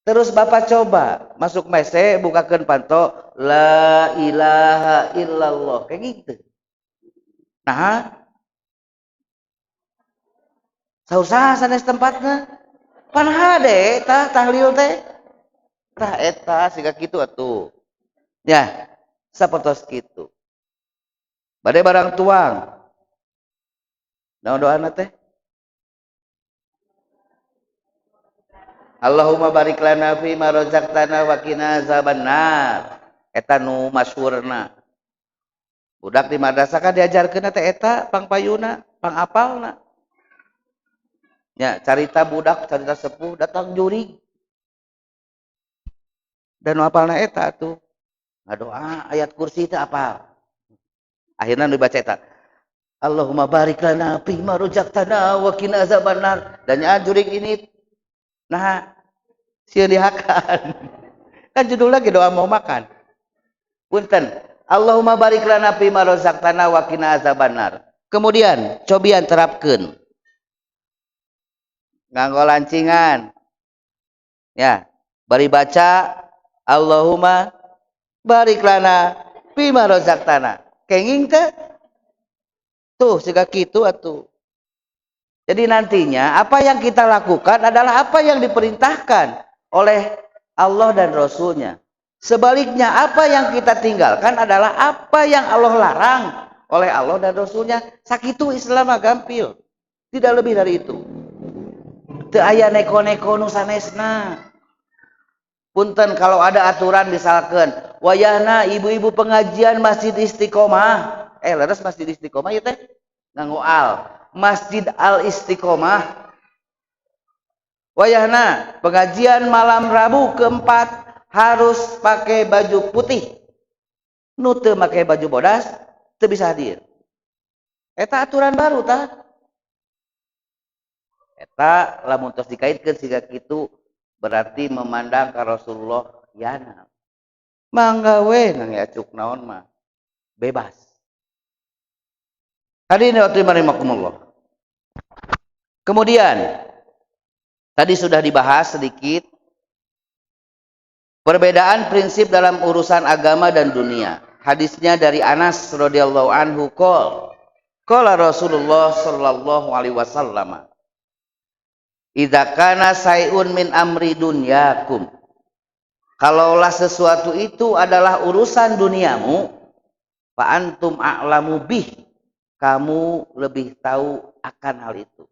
Terus Bapak coba masuk WC bukakeun panto la ilaha illallah kayak gitu. Nah, saur saha sanes tempatna? Pan hade tah tahlil teh. Tah eta siga kitu atuh. Ya, sapertos kitu. Bade barang tuang. Naon doana teh? Allahumma barik lana fi ma razaqtana wa qina azabannar. Eta nu masyhurna. Budak di madrasah kan diajarkeun teh eta pangpayuna, pangapalna. Ya, carita budak, carita sepuh datang jurig. Dan nu apalna eta atuh. Ngadoa ayat kursi teh apal. Akhirna nu dibaca eta. Allahumma barik lana fi ma razaqtana wa qina azabannar. Dan nya jurig ini nah sieun dihakan. Kan judulnya ge doa mau makan. Punten. Allahumma barik lana fi ma razaqtana wa qina azabannar. Kemudian cobian terapkeun. Nganggo lancingan. Ya, bari baca Allahumma barik lana fi ma razaqtana. Kenging teh? Tuh, siga kitu atuh. Jadi nantinya apa yang kita lakukan adalah apa yang diperintahkan oleh Allah dan Rasulnya. Sebaliknya apa yang kita tinggalkan adalah apa yang Allah larang oleh Allah dan Rasulnya. Sakitu Islam mah gampil. Tidak lebih dari itu. Teu aya neko-neko nu sanesna. Punten kalau ada aturan misalkan wayahna ibu-ibu pengajian Masjid Istiqomah. Leres Masjid Istiqomah ya teh? Nganggo al. Masjid Al Istiqomah. Wayahna pengajian malam Rabu keempat harus pakai baju putih. Nu teu make baju bodas teu bisa hadir. Eta aturan baru tah. Eta lamun tos dikaitkeun siga kitu berarti memandang ka Rasulullah yana. Mangga we nang acuk naon mah bebas. Hadirin wa rahimakumullah. Kemudian tadi sudah dibahas sedikit perbedaan prinsip dalam urusan agama dan dunia. Hadisnya dari Anas radhiyallahu anhu qol qala Rasulullah sallallahu alaihi wasallam idza kana say'un min amri dunyakum. Kalaulah sesuatu itu adalah urusan duniamu, fa antum a'lamu bih, kamu lebih tahu akan hal itu.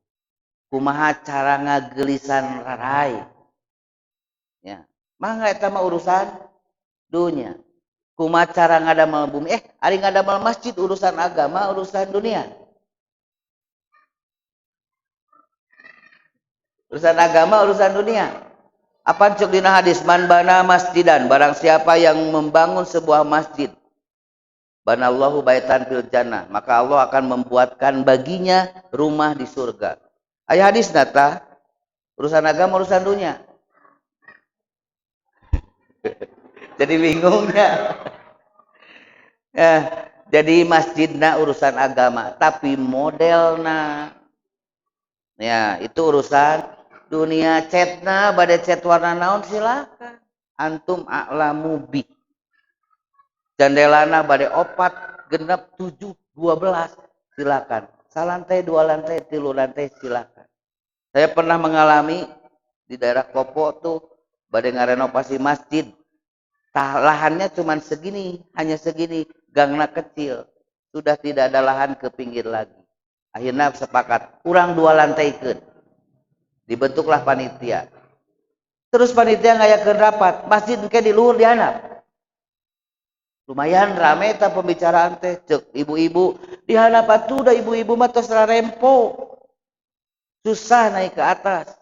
Kumaha cara ngagelisan rarai. Ya, mangga eta mah urusan dunia. Kumaha cara ngadamel bumi? Ari ngadamel masjid urusan agama, urusan dunia. Urusan agama, urusan dunia. Apa cek dina hadis man bana masjidan, barang siapa yang membangun sebuah masjid, banallahu baitan fil jannah, maka Allah akan membuatkan baginya rumah di surga. Aya hadis nata urusan agama, urusan dunia. Jadi bingungnya. Ya, jadi masjidna urusan agama, tapi modelna ya itu urusan dunia. Cetna bade cet warna naon silakan, antum a'lamu bi. Jandelana bade 4, 6, 7, 12 silakan. Salantai, 2 lantai, 3 lantai silakan. Saya pernah mengalami di daerah Kopo tuh bade ngarenovasi masjid. Tah, lahannya cuman segini, hanya segini, gangna kecil. Sudah tidak ada lahan ke pinggir lagi. Akhirnya sepakat, kurang 2 lantai keun. Dibentuklah panitia. Terus panitia ngayakeun rapat, masjid engke di luhur di handap. Lumayan rame eta pembicaraan teh, ceuk ibu-ibu di handap atuh da ibu-ibu mah tos rarempo. Susah naik ke atas.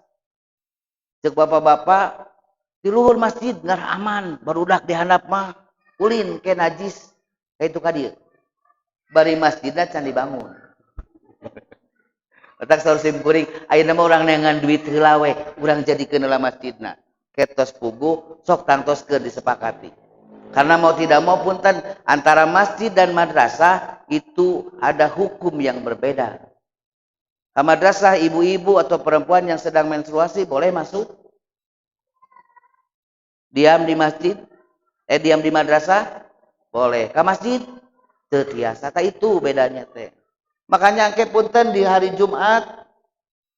Ceuk bapak-bapak di luhur masjid ngar aman, barudak di handap mah ulin ke najis ka itu ka dieu. Bari masjidna can dibangun. Otak saur sim kuring, ayeuna mah urang neangan duit heula we, urang jadikeun heula masjidna. Ketos puguh sok tangtoskeun disepakati. Karena mau tidak mau punten antara masjid dan madrasah itu ada hukum yang berbeda. Ke madrasah ibu-ibu atau perempuan yang sedang menstruasi boleh masuk. Diam di masjid, diam di madrasah boleh. Ke masjid teu tiasa. Tah itu bedanya teh. Makanya engke punten di hari Jumat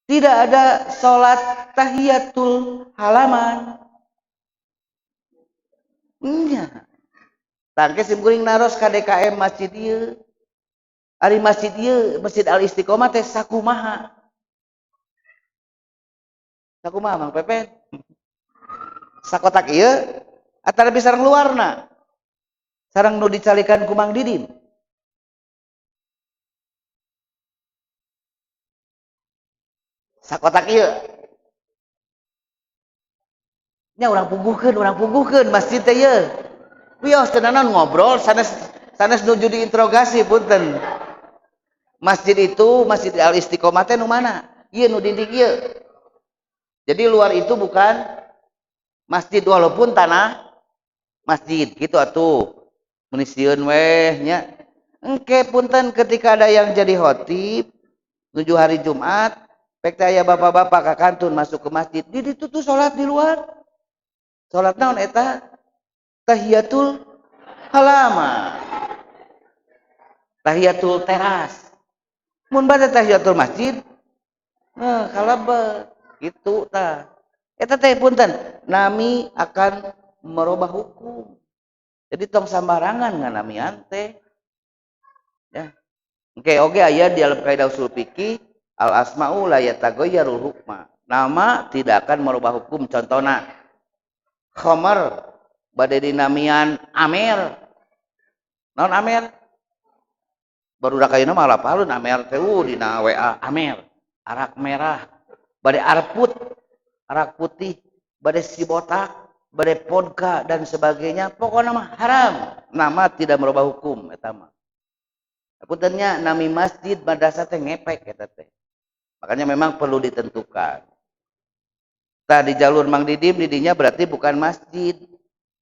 tidak ada sholat tahiyatul halaman. Nya. Tangke sim kuring naros ka DKM masjid ieu. Ari masjid ieu, Masjid Al Istiqomah teh sakumaha? Sakumaha Mang Pepen? Sakotak ieu atanapi sareng luarna? Sareng nu dicalikan ku Mang Didin. Sakotak ieu. Nya urang puguhkeun masjid teh ye. Wios teu naon ngobrol sanes sanes nuju diinterogasi, punten. Masjid itu, Masjid Al Istiqomah teh nu mana? Ieu nu dinding ieu. Jadi luar itu bukan masjid walaupun tanah masjid gitu atuh. Meni sieun weh nya. Engke punten, ketika ada yang jadi khotib nuju hari Jumat, pek teh aya bapak-bapak ka kantun masuk ke masjid, di ditu tuh salat di luar. Salat naon eta? Tahiyatul halaman. Tahiyatul teras. Mun bade tahiyatul masjid, nah kalebet gitu tah. Eta teh punten, nami akan merubah hukum. Jadi tong sambarangan nganamian teh. Ya. Oke, oke, aya di dalam kaidah usul fikih al asma'u la yataghayyarul hukma. Nama tidak akan merubah hukum. Contohna khamar bade dinamian amer. Naon amer? Baru ayeuna mah apalun amer teh, dina WA amer, arak merah, bade arput, arak putih, bade sibotak, bade vodka dan sebagainya, pokoknya mah haram. Nama tidak merubah hukum eta mah. Punten nya, nami masjid madrasah teh ngepek eta teh. Makanya memang perlu ditentukan. Tadi jalur Mang Didim didinya berarti bukan masjid.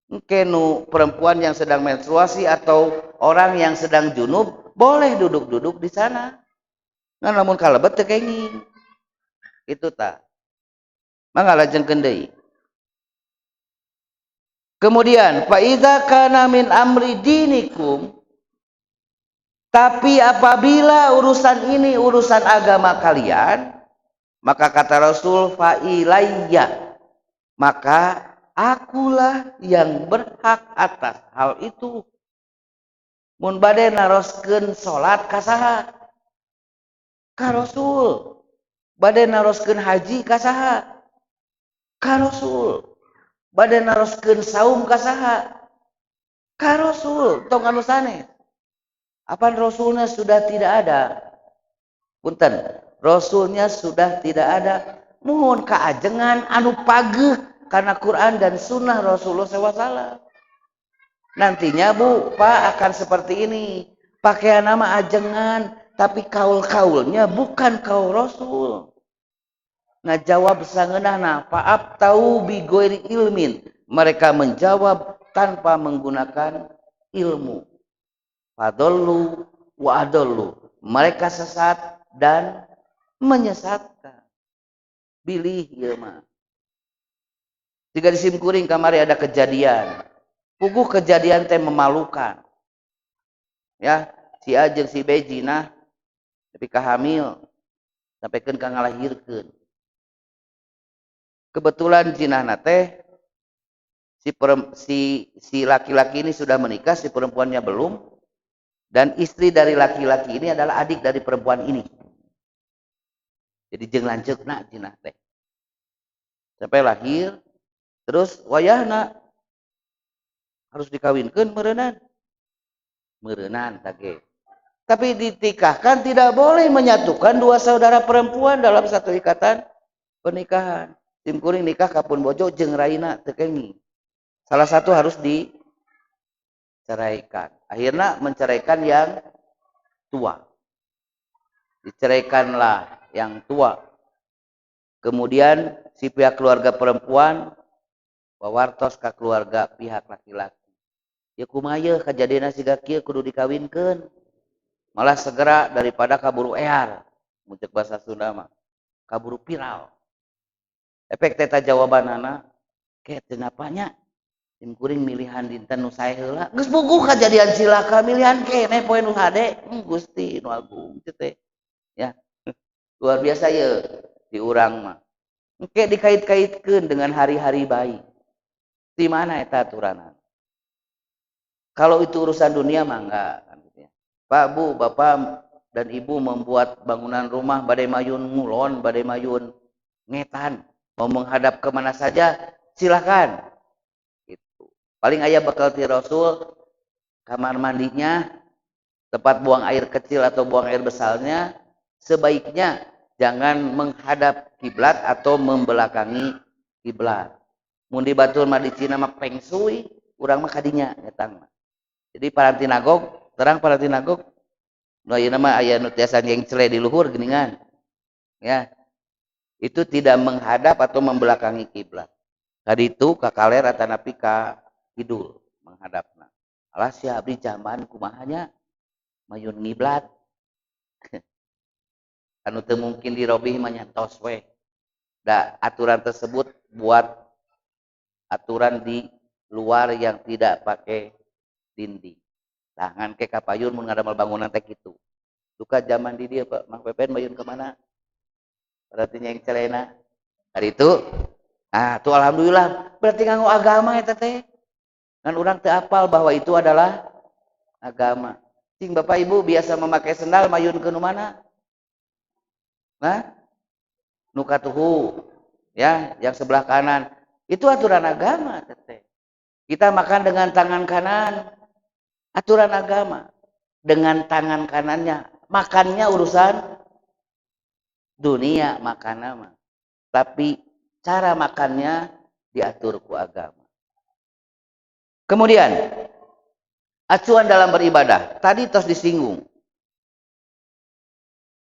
Engke nu perempuan yang sedang menstruasi atau orang yang sedang junub boleh duduk-duduk di sana. Ngan lamun kalebet teu kenging. Itu ta. Mangga lajengkeun deui. Kemudian fa idza kana min amri dinikum, tapi apabila urusan ini urusan agama kalian, maka kata Rasul, fa ilayya, maka akulah yang berhak atas hal itu. Mun bade naroskeun salat ka saha? Ka Rasul. Bade naroskeun haji ka saha? Ka Rasul. Bade naroskeun saum ka saha? Ka Rasul, tong anu sanes. Apan Rasulnya sudah tidak ada? Punten, Rasulnya sudah tidak ada. Mohon kaajengan anu pageh karena Quran dan Sunnah Rasulullah SAW. Nantinya Bu, Pak, akan seperti ini. Pakaian nama ajengan, tapi kaul-kaulnya bukan kaul Rasul. Ngajawab sangeunahna, fa'aftau bighairi ilmin. Mereka menjawab tanpa menggunakan ilmu. Fadhallu wa adallu. Mereka sesat dan menyesatkan. Bilih ieu mah. Jika di simkuring kamari ada kejadian. Puguh kejadian teh memalukan. Ya, si A jeung si B jinah tapi kahamil sampaikan ka ngalahirkeun. Kebetulan jinahna teh si laki-laki ini sudah menikah, si perempuannya belum. Dan istri dari laki-laki ini adalah adik dari perempuan ini. Jadi jeung lanceukna jinah teh. Sampai lahir, terus wayahna harus dikawinkan meureunan. Meureunan tage. Tapi ditikahkan tidak boleh menyatukan dua saudara perempuan dalam satu ikatan pernikahan. Sim kuring nikah ka pun bojo jeung raina teu kenging. Salah satu harus diceraikan. Akhirnya menceraikan yang tua. Diceraikanlah yang tua. Kemudian si pihak keluarga perempuan wawartos ke keluarga pihak laki-laki. Ya kumaha yeuh kajadian siga kieu, kudu dikawinkeun. Malah segera daripada kaburu ear. Mun cek bahasa Sunda mah. Kaburu viral. Efek teta jawabanana ke teu napanya. Sim kuring milihan dinten nu sae heula. Geus puguh kajadian cilaka, milihan keneh poe nu hade. Gusti nu agung teh. Ya. Luar biasa ye di urang mah. Engke dikait-kaitkeun dengan hari-hari baik. Di mana eta aturanan? Kalau itu urusan dunia mah enggak kan gitu ya. Pak, Bu, Bapak dan Ibu membuat bangunan rumah bade mayun ngulon, bade mayun ngetan, mau menghadap kemana saja silakan. Gitu. Paling aya bekal ti Rasul, kamar mandinya, tempat buang air kecil atau buang air besarnya sebaiknya jangan menghadap kiblat atau membelakangi kiblat. Mun di batur mah di Cina mah peng shui, urang mah kadinya ngetang mah. Jadi paranti nagog, terang paranti nagog. Nu ayeuna mah aya nu tiasa nyengcle di luhur geuningan. Ya. Itu tidak menghadap atau membelakangi kiblat. Kaditu ka kaler atanapi ka kidul menghadapna. Alah sia abdi jamban kumaha nya mayun ngiblat. Anu teu mungkin dirobih mah nya tos we. Da aturan tersebut buat aturan di luar yang tidak pakai dinding. Tangan ke kapayun mun ngadamel bangunan teh kitu. Duka zaman di dieu Pak, Mang Pepen mayun ke mana? Berarti nyengcelena. Hari itu, ah tuh alhamdulillah berarti nganggo agama eta teh. Kan urang teu apal bahwa itu adalah agama. Cing Bapak Ibu biasa memakai sendal mayun ke nu mana? Nah, nu katuhu ya, yang sebelah kanan. Itu aturan agama teteh. Kita makan dengan tangan kanan. Aturan agama. Dengan tangan kanannya. Makannya urusan dunia makan mah. Tapi cara makannya diatur ku agama. Kemudian, acuan dalam beribadah. Tadi tos disinggung.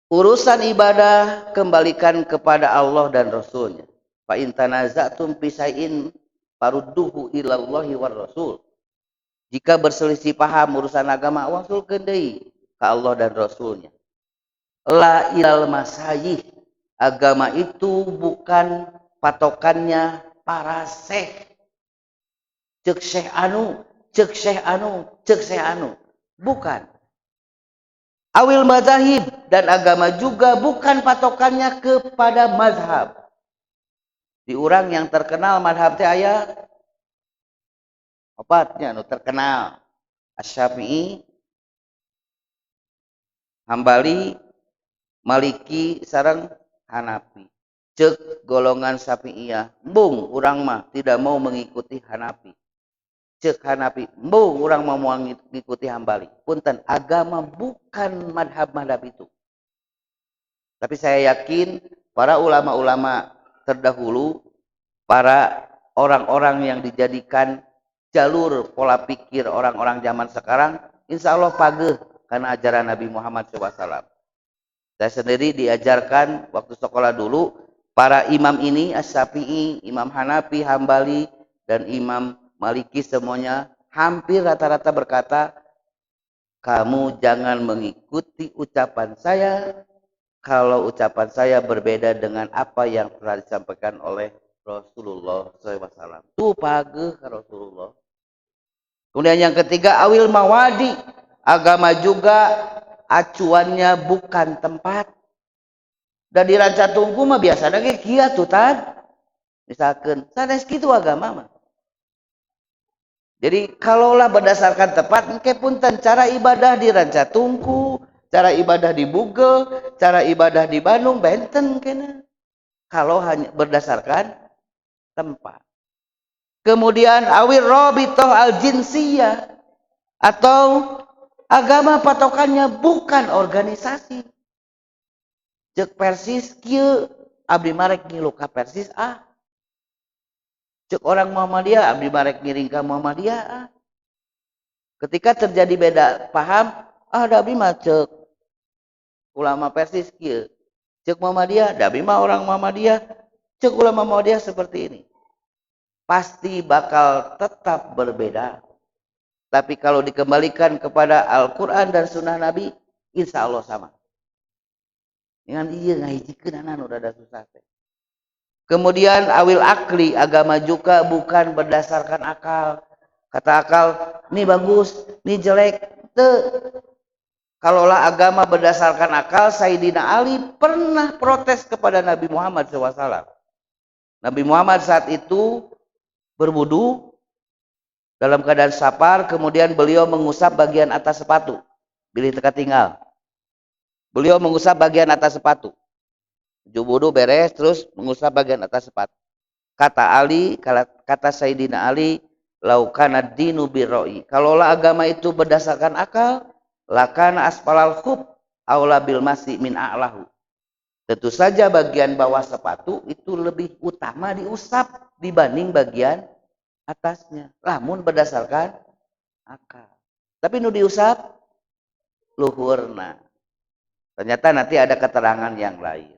Urusan ibadah kembalikan kepada Allah dan Rasulnya. Fa in tanaza'tum fi syai'in farudduhu ilallahi war rasul. Jika berselisih paham urusan agama, wangsulkeun deui ka Allah dan Rasulnya. La ilal masayih. Agama itu bukan patokannya para syekh. Cek syekh anu, cek syekh anu, cek syekh anu. Bukan. Awil mazahib, dan agama juga bukan patokannya kepada mazhab. Di urang yang terkenal mazhab teh aya opatnya nu terkenal. Asy-Syafi'i, Hambali, Maliki sareng Hanafi. Cek golongan Syafi'iyah, embung urang mah tidak mau mengikuti Hanafi. Cek Hanafi, embung urang mah mau mengikuti Hambali. Punten, agama bukan madhab-madhab itu. Tapi saya yakin para ulama-ulama terdahulu, para orang-orang yang dijadikan jalur pola pikir orang-orang zaman sekarang, insya Allah pageh karena ajaran Nabi Muhammad shallallahu alaihi wasallam. Saya sendiri diajarkan waktu sekolah dulu, para imam ini, Asy-Syafi'i, Imam Hanafi, Hambali, dan Imam Maliki semuanya hampir rata-rata berkata, kamu jangan mengikuti ucapan saya kalau ucapan saya berbeda dengan apa yang telah disampaikan oleh Rasulullah shallallahu alaihi wasallam. Tuh pageh ke Rasulullah. Kemudian yang ketiga, awil mawadi. Agama juga acuannya bukan tempat. Dan di Rancatungku mah biasa lagi kia tuh tad. Misalkan, sanes kitu agama mah. Jadi kalaulah berdasarkan tempat, engke punten cara ibadah di Rancatungku, cara ibadah di Bugel, cara ibadah di Bandung, benten kena. Kalau hanya berdasarkan tempat. Kemudian awir robitoh al jinsiyah, atau agama patokannya bukan organisasi. Cek Persis kieu, abdi marek ngilu ka Persis ah. Cek orang Muhammadiyah, abdi marek ngiring ka Muhammadiyah ah. Ketika terjadi beda paham, ah da abdi mah cek ulama Persis kieu. Cek Muhammadiyah, da abdi mah orang Muhammadiyah. Cek ulama Muhammadiyah seperti ini. Pasti bakal tetap berbeda. Tapi kalau dikembalikan kepada Al-Quran dan Sunnah Nabi, insya Allah sama. Dengan iya ngahijikeun anu rada susah teh. Kemudian awil akli, agama juga bukan berdasarkan akal. Kata akal, ini bagus, ini jelek. Teu. Kalaulah agama berdasarkan akal, Sayyidina Ali pernah protes kepada Nabi Muhammad shallallahu alaihi wasallam. Nabi Muhammad saat itu berwudu dalam keadaan sapar, kemudian beliau mengusap bagian atas sepatu. Bilih teka tinggal. Beliau mengusap bagian atas sepatu. Wudu beres, terus mengusap bagian atas sepatu. Kata Ali, kata Sayyidina Ali, laukana dinu birroi. Kalaulah agama itu berdasarkan akal, lakana asfalal khuf aula bil masi min a'lahu. Tentu saja bagian bawah sepatu itu lebih utama diusap dibanding bagian atasnya. Lamun berdasarkan akal. Tapi nu diusap luhurna. Ternyata nanti ada keterangan yang lain.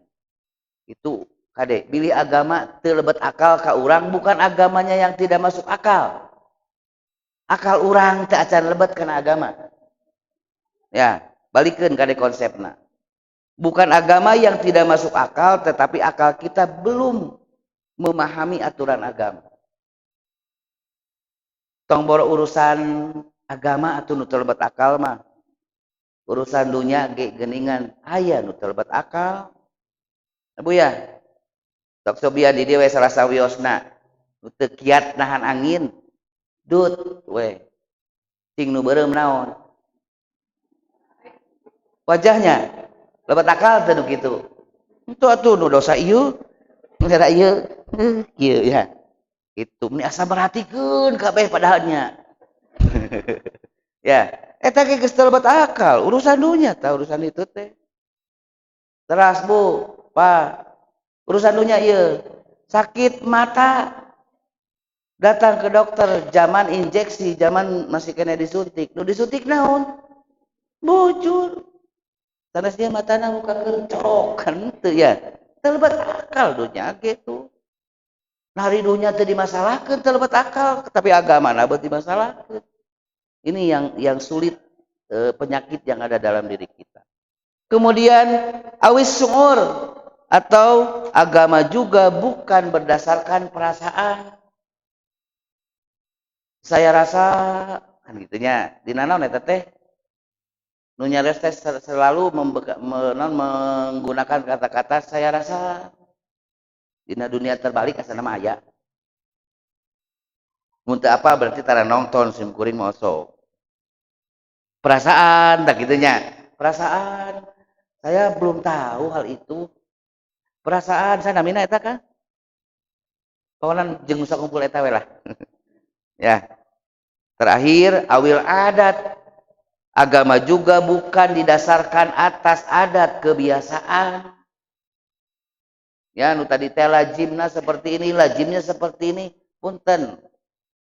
Itu kade, bilih agama teu lebet akal ka urang, bukan agamanya yang tidak masuk akal. Akal urang teu acan lebet kana agama. Ya, balikeun kade konsepna. Bukan agama yang tidak masuk akal, tetapi akal kita belum memahami aturan agama. Tong boro urusan agama atau nu teu lebet akal mah. Urusan dunia ge geningan aya nu teu lebet akal. Bu ya, sok cobian di dieu we salah sawiosna. Nu teu kiat nahan angin, dut we. Cing nu beureum naon? Wajahnya lebet akal teu nu kitu. Henteu atuh nu dosa ieu, nu era ieu, kieu ya. Itu meni asa merhatikeun kabeh padahalnya. Ya, eta ge geus teu lebet akal, urusan dunya tah urusan itu teh. Teras Bu, Pak, urusan dunia ieu. Sakit mata datang ke dokter, zaman injeksi, zaman masih kena disuntik. Nu disuntik naon? Bujur. Sanes dia matana muka kercok kan teu ya. Teu lebet akal dunya gitu. Nah, ari dunya teu dimasalahkeun, teu lebet akal, tapi agama na beut dimasalahkeun. Ini yang sulit, penyakit yang ada dalam diri kita. Kemudian awis syu'ur atau agama juga bukan berdasarkan perasaan. Saya rasa kan gitunya. Dina naon eta teh? Nu nyares teh selalu menggunakan kata-kata saya rasa. Dina dunia terbalik asana mah aya. Mun teu apa berarti tara nonton sim kuring mah osok. Perasaan tak gitunya. Perasaan saya belum tahu hal itu. Perasaan saya namina eta kan. Kawanan jeung sok kumpul eta we lah. Ya. Terakhir awil adat. Agama juga bukan didasarkan atas adat kebiasaan. Ya, nu tadi teh lazimna seperti ini, lazimnya seperti ini, punten.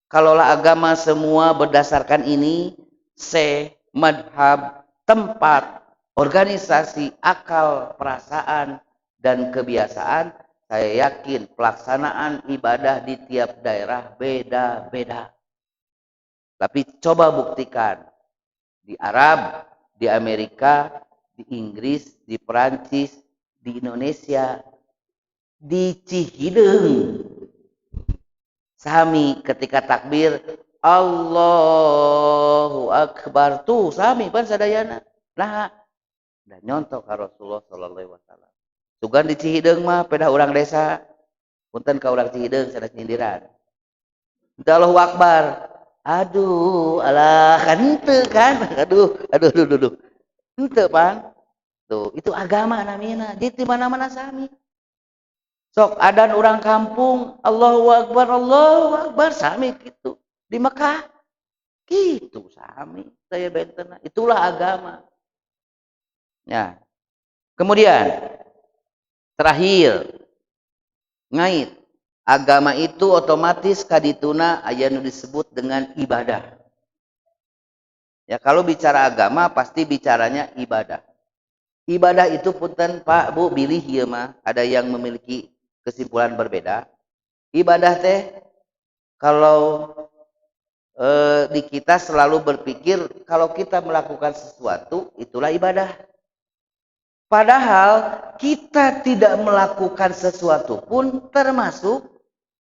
Kalaulah agama semua berdasarkan ini, se, madhab, tempat, organisasi, akal, perasaan, dan kebiasaan, saya yakin pelaksanaan ibadah di tiap daerah beda-beda. Tapi coba buktikan, di Arab, di Amerika, di Inggris, di Perancis, di Indonesia, di Cihideung. Sami ketika takbir Allahu Akbar tuh sami pan sadayana. Nah, dan nyontoh ka Rasulullah sallallahu alaihi wasallam. Sugan di Cihideung mah pedah urang desa. Punten ka urang Cihideung sanes nyindiran. Allahu Akbar. Aduh, alah kan henteu kan. Aduh, aduh, aduh, aduh, aduh. Henteu pan. Tuh, itu agama namina. Jadi di mana-mana sami. Sok adan orang kampung, Allahu Akbar, Allahu Akbar, sami gitu. Di Mekah gitu sami. Saya benten. Itulah agama. Ya. Kemudian terakhir ngait agama itu otomatis kadituna aya nu disebut dengan ibadah. Ya, kalau bicara agama pasti bicaranya ibadah. Ibadah itu punten Pak, Bu, bilih ieu mah ada yang memiliki kesimpulan berbeda. Ibadah teh kalau di kita selalu berpikir kalau kita melakukan sesuatu itulah ibadah. Padahal kita tidak melakukan sesuatu pun termasuk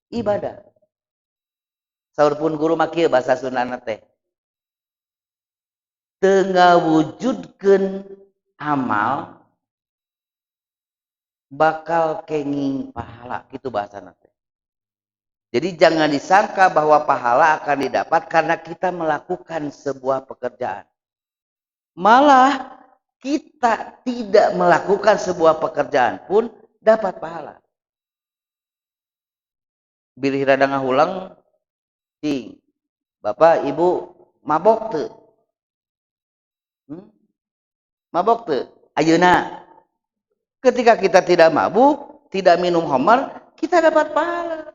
ibadah. Saur pun guru mah kieu bahasa Sundana teh. Teu ngawujudkeun amal bakal kenging pahala, gitu bahasana teh. Jadi jangan disangka bahwa pahala akan didapat karena kita melakukan sebuah pekerjaan. Malah kita tidak melakukan sebuah pekerjaan pun dapat pahala. Bilih rada ngahulang cing. Bapak, Ibu mabok teu? Mabok teu? Ayeuna. Ketika kita tidak mabuk, tidak minum khamar, kita dapat pahala.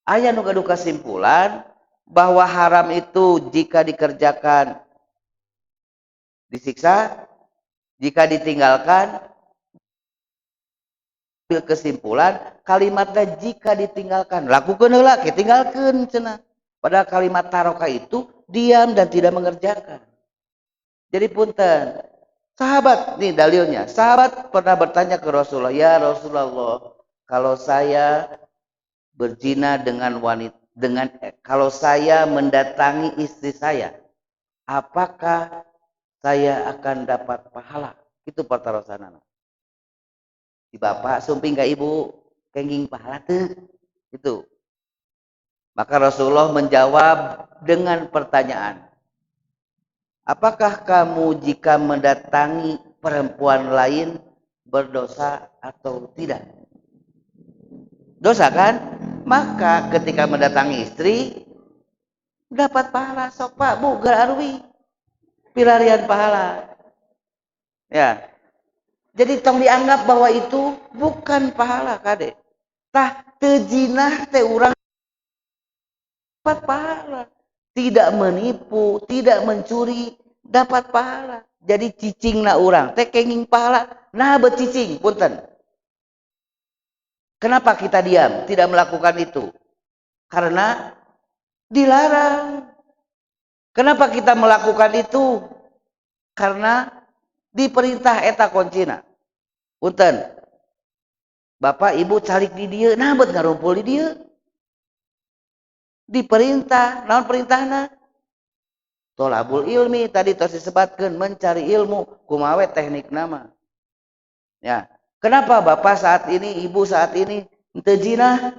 Aya nu gaduh kesimpulan bahwa haram itu jika dikerjakan disiksa, jika ditinggalkan. Kesimpulan kalimatnya jika ditinggalkan, lakukan heula, tinggalkeun cenah. Padahal kalimat taroka itu diam dan tidak mengerjakan. Jadi punten, sahabat nih dalilnya. Sahabat pernah bertanya ke Rasulullah, ya Rasulullah, kalau saya berzina dengan wanita, dengan kalau saya mendatangi istri saya, apakah saya akan dapat pahala? Itu pertarosanana. Di bapak sumping ke ibu kenging pahala teu itu. Maka Rasulullah menjawab dengan pertanyaan, apakah kamu jika mendatangi perempuan lain berdosa atau tidak? Dosa kan? Maka ketika mendatangi istri dapat pahala. Sok pak bu geura arwi pilarian pahala. Ya. Jadi tong dianggap bahwa itu bukan pahala kade. Tah teu jinah teh urang dapat pahala. Tidak menipu, tidak mencuri, dapat pahala. Jadi cicingna urang teh kenging pahala. Nah becicing punten. Kenapa kita diam, tidak melakukan itu? Karena dilarang. Kenapa kita melakukan itu? Karena diperintah eta kuncina. Punten. Bapak ibu calik di dieu, nah bet ngarumpul di dieu. Diperintah, naon perintahna? Tolabul ilmi tadi tos disebatkeun, mencari ilmu, kumaha we teknikna mah. Ya. Kenapa bapak saat ini, ibu saat ini henteu jinah?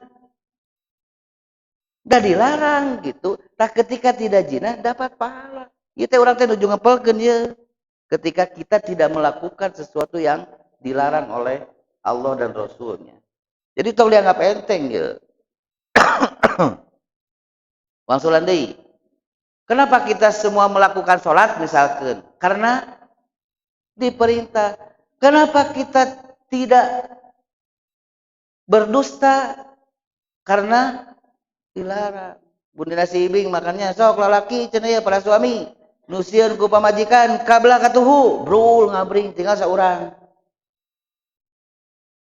Da dilarang gitu. Tah ketika tidak jinah dapat pahala. Ieu teh urang teh nuju ngepelkeun ieu. Ketika kita tidak melakukan sesuatu yang dilarang oleh Allah dan Rasulnya. Jadi tong dianggap enteng ya. Wangsulan deui. Kenapa kita semua melakukan sholat misalkan? Karena diperintah. Kenapa kita tidak berdusta? Karena dilarang. Bunda nasi ibing makannya sok lalaki cenah ya para suami. Nu sieun ku pamajikan kabelah katuhu, brul ngabring tinggal saurang.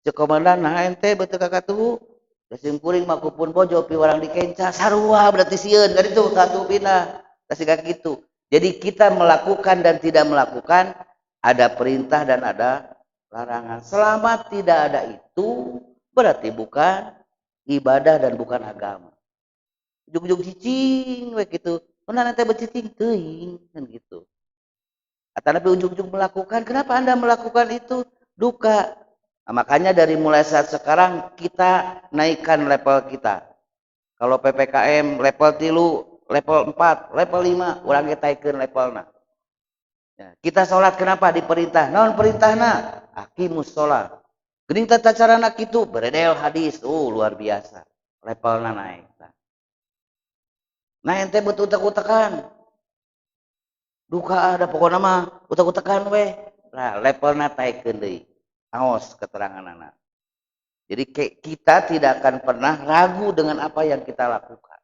Cek komandan nah ente beuteung ka katuhu. Da sim kuring mah kupun bojo piwarang dikenca sarua berarti sieun ka ditu katuhu pindah. Tah siga kitu. Jadi kita melakukan dan tidak melakukan ada perintah dan ada larangan. Selama tidak ada itu berarti bukan ibadah dan bukan agama. Ujug-ujug cicing we kitu. Mana nanti becicing teuing kan gitu. Atau nabi ujug-ujug melakukan, kenapa Anda melakukan itu? Duka. Nah, makanya dari mulai saat sekarang kita naikkan level kita. Kalau PPKM level 3, level 4, level 5, urang ge taikeun levelna. Ya, kita sholat kenapa diperintah? Naon perintahna? Aqimus sholat. Geuning tata carana kitu, beredel hadis, luar biasa. Levelna naik. Nah ente betul utek-utekan. Duka ada pokokna mah utek-utekan weh. Nah levelna taikeun deui. Aos keteranganana. Jadi kita tidak akan pernah ragu dengan apa yang kita lakukan.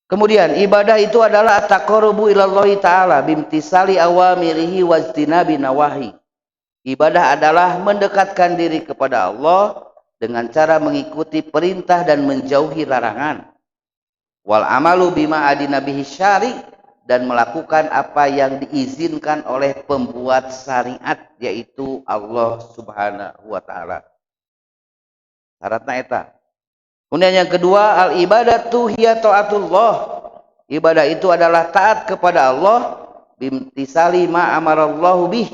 Kemudian ibadah itu adalah taqarrubu ilallahi ta'ala bimtisali awamirihi wajtinabi nawahi. Ibadah adalah mendekatkan diri kepada Allah dengan cara mengikuti perintah dan menjauhi larangan. Wal amalu bima adina bihi syari, dan melakukan apa yang diizinkan oleh pembuat syariat yaitu Allah Subhanahu wa taala. Syaratna eta. Kemudian yang kedua, al ibadatu hiya taatullah. Ibadah itu adalah taat kepada Allah bimtisali ma amarallahu bih,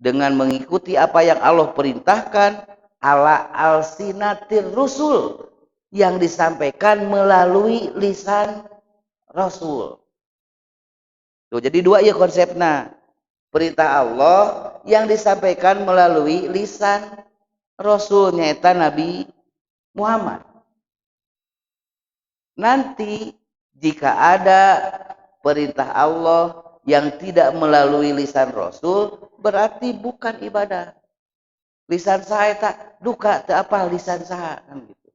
dengan mengikuti apa yang Allah perintahkan ala alsinatir rusul, yang disampaikan melalui lisan Rasul. Tuh, jadi dua ya konsepna. Perintah Allah yang disampaikan melalui lisan Rasul nyaeta Nabi Muhammad. Nanti jika ada perintah Allah Yang tidak melalui lisan Rasul berarti bukan ibadah. Lisan saha eta duka teu apa lisan saha kan gitu.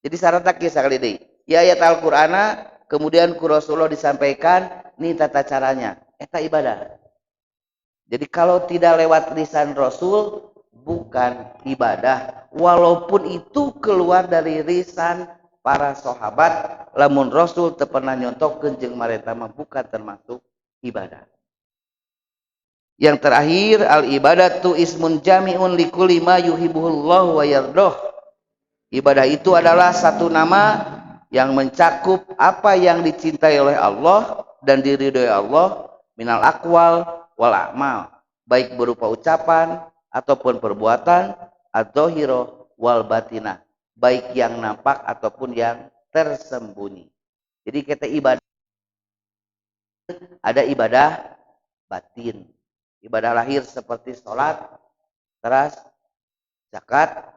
Jadi syaratna kieu sakali deui. Ya ayat Al-Qur'ana kemudian ku Rasulullah disampaikan nih tata caranya, eta ibadah. Jadi kalau tidak lewat lisan Rasul bukan ibadah, walaupun itu keluar dari lisan para sahabat, lamun Rasul teu pernah nyontohkeun jeung marentah mah bukan termasuk ibadah. Yang terakhir, al ibadatu ismun jami'un likulli ma yuhibbuhullahu wa yardah. Ibadah itu adalah satu nama yang mencakup apa yang dicintai oleh Allah dan diridhoi Allah minal aqwal wal a'mal, baik berupa ucapan ataupun perbuatan, adz-dzahirah wal batinah, baik yang nampak ataupun yang tersembunyi. Jadi kita ibadah ada ibadah batin, ibadah lahir seperti sholat, teras, zakat,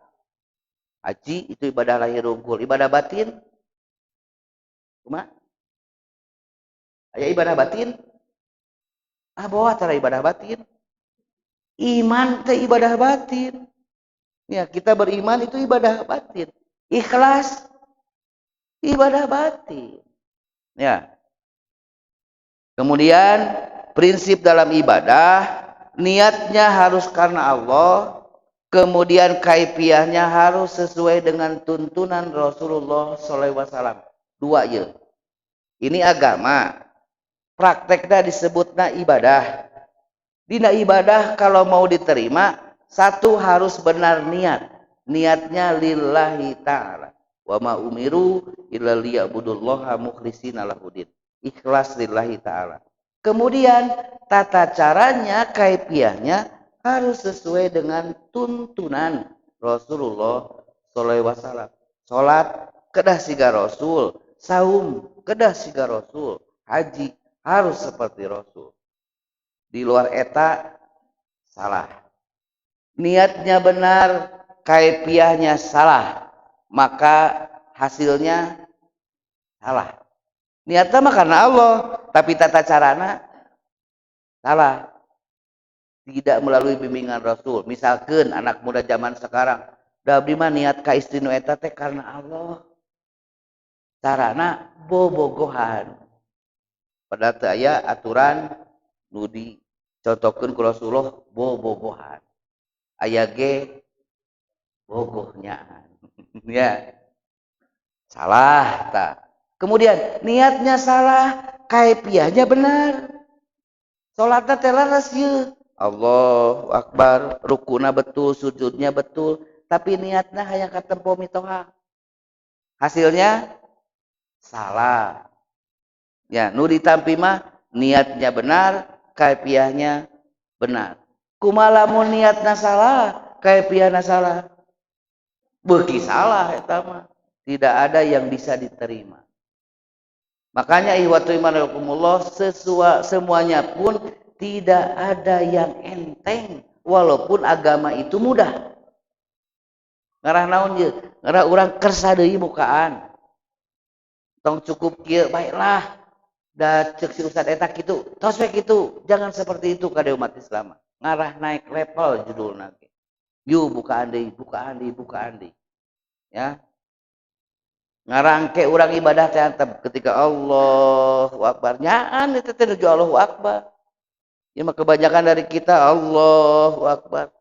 haji, itu ibadah lahir unggul. Ibadah batin, cuma aya ibadah batin, ah bawa cara ibadah batin. Iman teh ibadah batin. Ya, kita beriman itu ibadah batin. Ikhlas ibadah batin. Ya. Kemudian prinsip dalam ibadah, niatnya harus karena Allah, kemudian kaifiahnya harus sesuai dengan tuntunan Rasulullah sallallahu alaihi wasallam. Dua ya. Ini agama. Prakteknya disebutna ibadah. Dina ibadah kalau mau diterima, satu harus benar niat. Niatnya lillahi ta'ala. Wa ma umiru illa liya'budullaha mukhlishina lahuddin. Ikhlas lillahi ta'ala. Kemudian tata caranya, kaifiahnya harus sesuai dengan tuntunan Rasulullah sallallahu alaihi wasallam. Salat kedah siga Rasul, saum kedah siga Rasul, haji harus seperti Rasul. Di luar eta salah. Niatnya benar, kaifiahnya salah, maka hasilnya salah. Niatnya mah karena Allah, tapi tata carana salah. Tidak melalui bimbingan Rasul. Misalkan anak muda zaman sekarang, da abdi mah niat ka istri nu eta teh karena Allah. Carana bobogohan. Padahal teu aya aturan nu dicontohkeun ku Rasulullah bobogohan. Aya ge bogohnyaan. Ya. Salah ta. Kemudian niatnya salah, kaifiahnya benar. Salatna teh leres ieu. Allahu Akbar, rukuna betul, sujudnya betul, tapi niatna hayang katempo mitoha. Hasilnya salah. Ya, nu ditampi mah niatnya benar, kaifiahnya benar. Kumaha lamun niatna salah, kaifiahna salah? Beuki salah eta mah. Tidak ada yang bisa diterima. Makanya ikhwatu iman rahimakumullah, semuanya pun tidak ada yang enteng walaupun agama itu mudah. Ngarah naon ye? Ngarah urang kersa deui bukaan. Tong cukup kieu baiklah. Da ceuk si ustad eta kitu, tos we kitu. Jangan seperti itu kade umat Islam. Ngarah naik level judulna ge. Yuk bukaan deui, bukaan deui, bukaan deui. Ya. Ngarangke urang ibadah teh antep ketika Allahu Akbar. Nyaan eta teh nuju Allahu Akbar. Ya mah kebanyakan dari kita Allahu Akbar.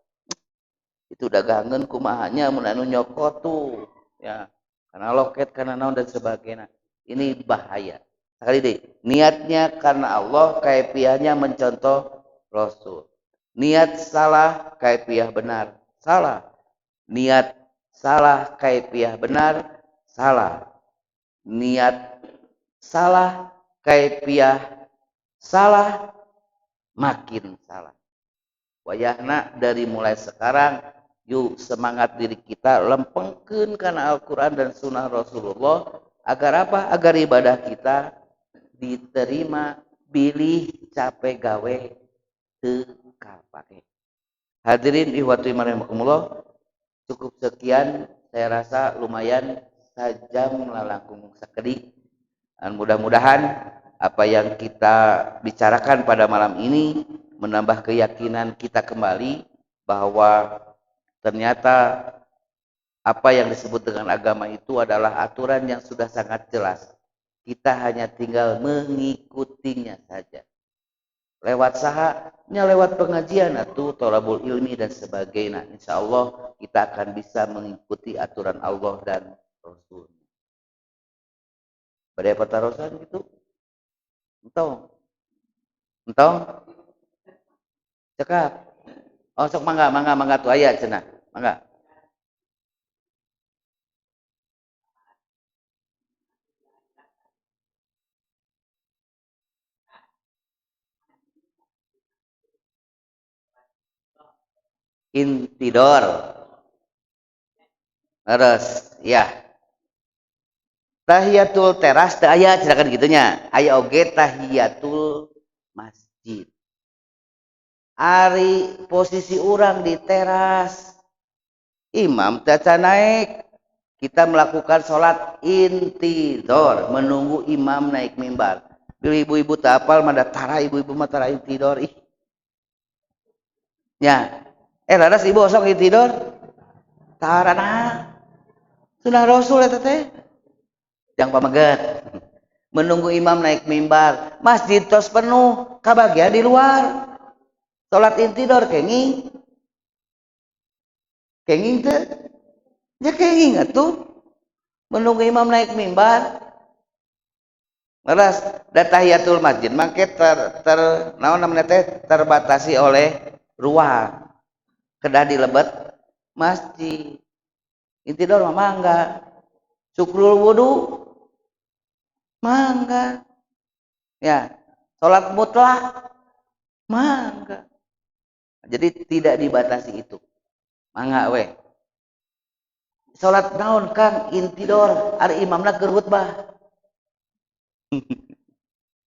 Itu dagangan kumahanya mun anu nyokot tuh ya. Karena loket, karena naon dan sebagainya. Ini bahaya. Sekali deh, niatnya karena Allah, kaifiahnya mencontoh Rasul. Niat salah, kaifiah benar, salah. Niat salah, kaifiah benar, salah. Niat salah, kaifiah salah, makin salah. Wayahna dari mulai sekarang, yuk semangat diri kita lempengkeun kana Al-Quran dan Sunnah Rasulullah. Agar apa? Agar ibadah kita diterima, bilih capek gawe teu kapake. Hadirin ikhwatu iman rahimakumullah, cukup sekian, saya rasa lumayan sajam lalangkung sakedik. Dan mudah-mudahan apa yang kita bicarakan pada malam ini menambah keyakinan kita kembali bahwa ternyata apa yang disebut dengan agama itu adalah aturan yang sudah sangat jelas. Kita hanya tinggal mengikutinya saja. Lewat sahanya, lewat pengajian atau tolabul ilmi dan sebagainya. Insya Allah kita akan bisa mengikuti aturan Allah dan Rasul. Pada patarosan gitu? Entong. Entong? Cekap. Oh sok mangga, mangga, mangga tuh aya cenah. Mangga. Intidor. Terus, ya. Tahiyatul teras teu aya cenah gitunya. Aya oge tahiyatul masjid. Ari posisi urang di teras, imam teu acan naik, kita melakukan sholat intidor, menunggu imam naik mimbar. Bila ibu-ibu teu apal mah da tara ibu-ibu mah tara intidor ih. Nya. Laras ibu osok intidor? Tara nah. Sunah Rasul eta teh. Jang pameget. Menunggu imam naik mimbar, masjid tos penuh, kabagian di luar. Salat intidor kenging. Kenging teh? Ya kenging atuh. Menunggu imam naik mimbar. Leres, da tahiyatul masjid mangke ter naon namanya teh terbatasi oleh ruang. Kedah di lebet masjid. Intidor mah mangga. Syukrul wudu mangga. Ya, salat mutlak mangga. Jadi tidak dibatasi itu. Mangga we. Salat naon Kang intidor, ari imamna keur khutbah.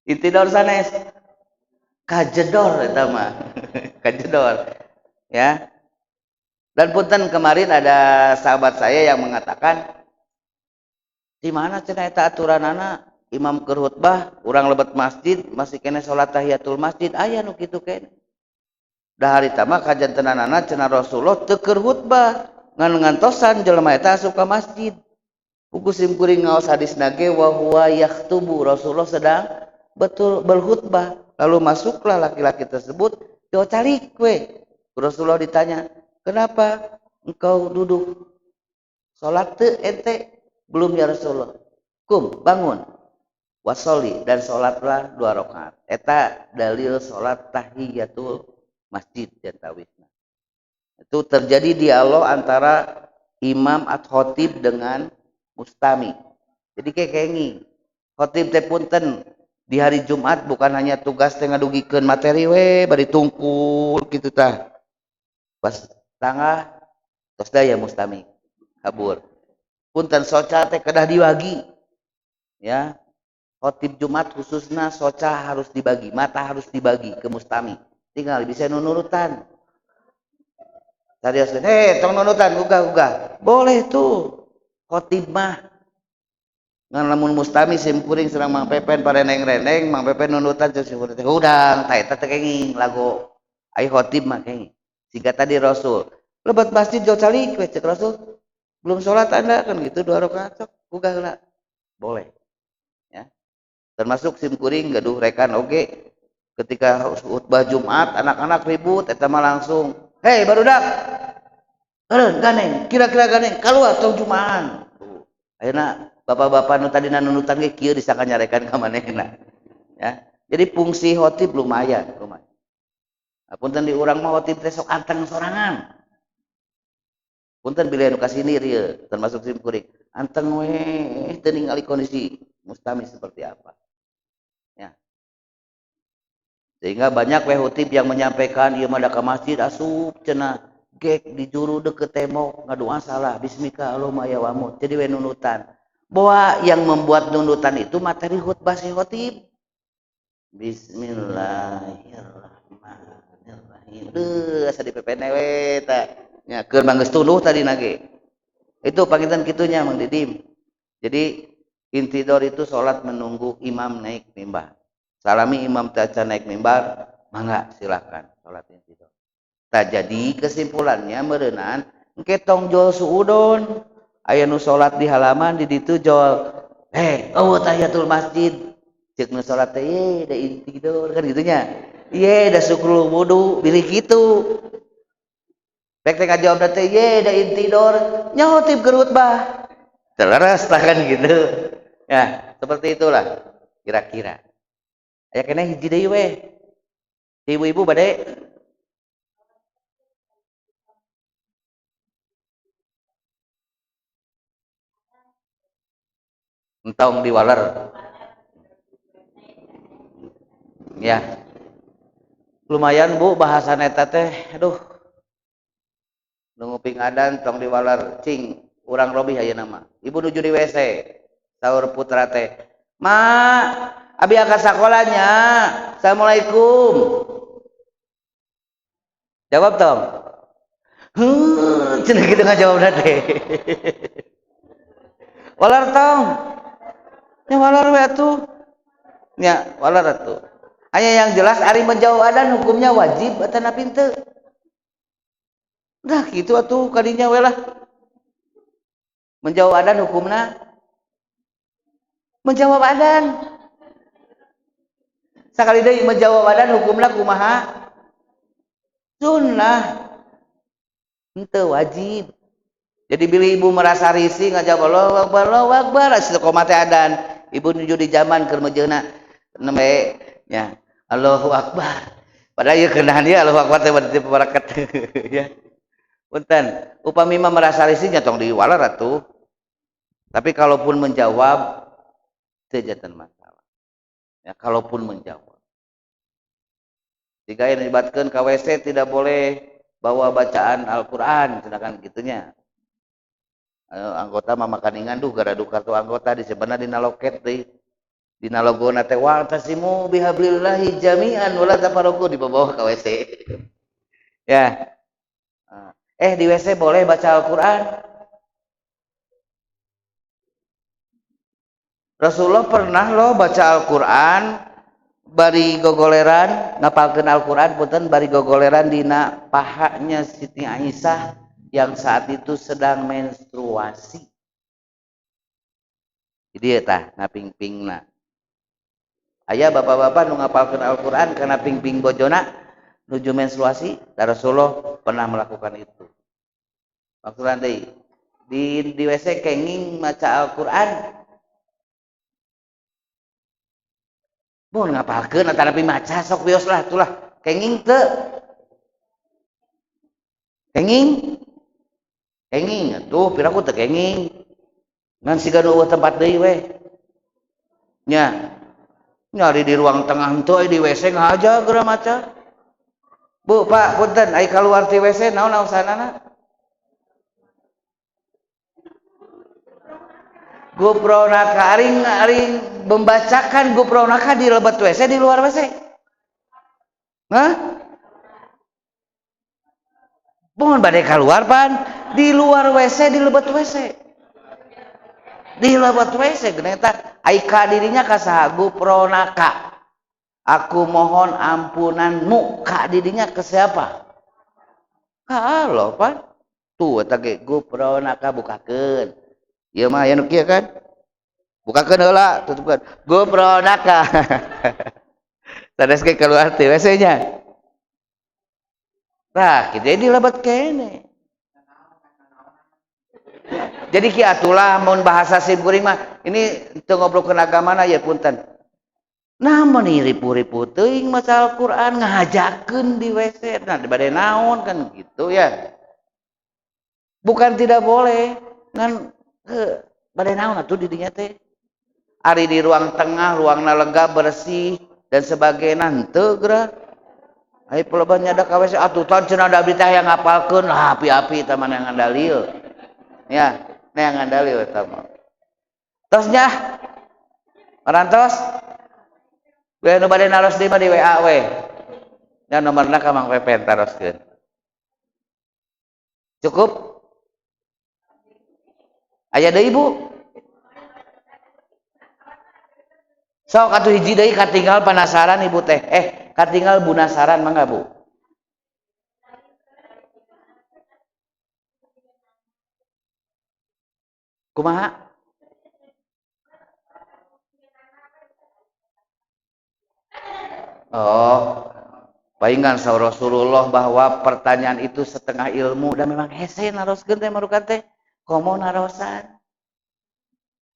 Intidor sanes. Kajedor eta mah. Kajedor. Ya. Dan punten kemarin ada sahabat saya yang mengatakan di mana cenah eta aturanana imam keur khutbah urang lebet masjid masih kene salat tahiyatul masjid aya nu kitu kene. Da harita mah kajantenanana cenah Rasulullah teu keur khutbah ngan ngantosan jelema eta asup ka masjid. Pugu sim kuring ngaos hadisna ge wa huwa yakhtubu, Rasulullah sedang betul berkhutbah lalu masuklah laki-laki tersebut diocalik we. Rasulullah ditanya, "Kenapa engkau duduk? Salat teu ente?" "Belum ya Rasulullah." "Kum, bangun. Wasoli dan salatlah 2 rakaat." Eta dalil salat tahiyatul masjid jantawisna. Itu terjadi dialog antara imam at khotib dengan mustami. Jadi kayak kenging. Khotib teh punten di hari Jumat bukan hanya tugas teh ngadugikeun materi we bari tungkul kitu tah. Pas tangah tos daya mustami kabur. Punten soca teh kedah dibagi. Ya. Khotib Jumat khususna soca harus dibagi, mata harus dibagi ke mustami. Tinggal bisa nunurutan. Tadi hei tong nunutan gugah-gugah. Boleh tuh. Khotib mah. Ngan lamun mustami sim kuring serang Mang Pepen pareneng-reneng, Mang Pepen nunutan jeung sim kuring teh hudang, tah eta teh kenging lagu. Ai khotib mah kenging. Siga tadi Rasul, lebat masjid jauh calik we cek Rasul. Belum sholat Anda kan gitu 2 rakaat sok gugah heula. Boleh. Ya. Termasuk sim kuring gaduh rekan oge ketika khutbah Jumat anak-anak ribut eta mah langsung, "Hei barudak. Eureun ganeng, kira-kira ganeng keluar tong Jumaan." Tuh. Ayeuna bapak-bapak nu tadina nunutan ge kieu disangka nyarekan ka manehna. Ya. Jadi fungsi khotib lumayan, lumayan. Nah, punten di urang mah khotib teh sok anteng sorangan. Punten bilih anu kasinir ieu termasuk sim kuring. Anteng we teu ningali kondisi mustami seperti apa. Ya. Sehingga banyak we khotib yang menyampaikan ieu mah da ka masjid asup cenah gek di juru deket tembok ngadoa salah bismika Allahumma ya wamut. Jadi we nunutan. Bahwa yang membuat nunutan itu materi khutbah si khotib. Bismillahirrahmanirrahim. Deuh asa di PPN we tah. Nya keur mah geus tunduh tadi nage. Itu panginten kitunya Mang Didim. Jadi Intidor itu sholat menunggu imam naik mimbar. Salami imam taca naik mimbar, mangga silakan sholat intidor. Tak jadi kesimpulannya meureunan engke tong jol suudon. Aya nu sholat di halaman di ditu jol. Hei, oh tahiyatul masjid. Ceuk nu sholat teh ye da intidor kan gitunya. Ye da syukrul wudu bilih kitu. Rek teh ngajawab teh ye da intidor, nyaho tip keur khutbah. Terleres tah kan gitu. Ya, seperti itulah kira-kira. Aya keneh hiji deui we. Ibu-ibu bade entong diwaler. Ya. Lumayan Bu bahasan eta teh. Aduh. Nu nguping adan tong diwaler cing urang robih ayeuna mah. Ibu nuju di WC. Saur putra teh, "Ma, abi angkat sakolanya. Assalamualaikum." Jawab tong. Heuh, cenah kitu ngajawabna teh. Walar tong. Nya walar we atuh. Nya walar atuh. Hanya yang jelas ari menjawab adan hukumnya wajib atanapi henteu. Nah kitu atuh kadinya we lah. Menjawab adan hukumna menjawab adan. Sakali deui menjawab adan hukumna kumaha? Sunnah. Henteu wajib. Jadi bila ibu merasa risih ngajawab Allahu Akbar, Allahu Akbar, istiqomah teh adan. Ibu nuju di zaman keur mejeuna nembe nya Allahu Akbar. Padahal ieu keunahan ieu Allahu Akbar teh bade barakat ya. Punten, upami mah merasa risih nya tong diwaler atuh. Tapi kalaupun menjawab teu janten masalah. Ya, kalaupun menjawab. Jika yang dilibatkeun ka WC tidak boleh bawa bacaan Al-Qur'an, sedangkan gitunya. Anggota mah makaningan duh garadu kartu anggota disebenarnya dina loket deui. Dina logona teh wa'tasimu bihablillahi jami'an wala tafarraqu dibawa ka WC. Ya. Di WC boleh baca Al-Qur'an. Rasulullah pernah loh baca Al-Qur'an bari gogoleran, ngapalkeun Al-Qur'an punten bari gogoleran dina pahanya Siti Aisyah yang saat itu sedang menstruasi. Jadi eta na pingpingna. Aya bapak-bapak nu ngapalkeun Al-Qur'an kana pingping bojona nuju menstruasi, da Rasulullah pernah melakukan itu. Maksudna deui di WC kenging maca Al-Qur'an. Mun ngapalkeun atanapi maca sok wios lah atulah kenging teu. Kenging? Kenging atuh piraku teu kenging. Ngan siga nu eueuh tempat deui we. Nya. Nyari di ruang tengah henteu di WC ngahaja geura maca. Bu, Pak, punten ai kaluar ti WC naon alasanana? Gupronaka aring membacakan gupronaka di lebet WC di luar WC. Hah? Mohon badai keluar pan di luar WC di lebet WC. Di lebet WC geuning eta ai ka dirinya ka saha gupronaka. Aku mohon ampunanmu ka dirinya ke siapa? Ka Allah pan. Tuh eta ge gupronaka bukakeun. Ieu mah aya nu kieu kan? Bukakeun heula, tutupkeun. Gupronaka. Sanes ge keluar ti WC nya. Tah, kitu di lebet kene. Jadi ki atulah mun bahasa sim kuring mah ini teu ngobrolkeun agamana ya punten. Nah mun ripu-ripu teuing maca Al-Qur'an ngahajakeun di WC. Nah bade naon kan gitu ya. Bukan tidak boleh ngan bade naon atuh di dinya teh. Ari di ruang tengah, ruangna lega, bersih dan sebagainya henteu geura. Ai pelebah nyada ka WC atuh tan cenah da abdi teh hayang ngapalkeun lah api-api eta mah neangan dalil. Ya, neangan dalil eta mah. Tos nya. Parantos. We nu bade naros deui mah di WA we. Nya nomorna ka Mang Pepen taroskeun. Cukup? Aya deui Bu? Sok atuh hiji deui katinggal penasaran ibu teh. Katinggal bunasaran mangga Bu. Kumaha? Oh, palingan saur Rasulullah bahwa pertanyaan itu setengah ilmu dan memang hese naroskeun teh marukan teh komo narosan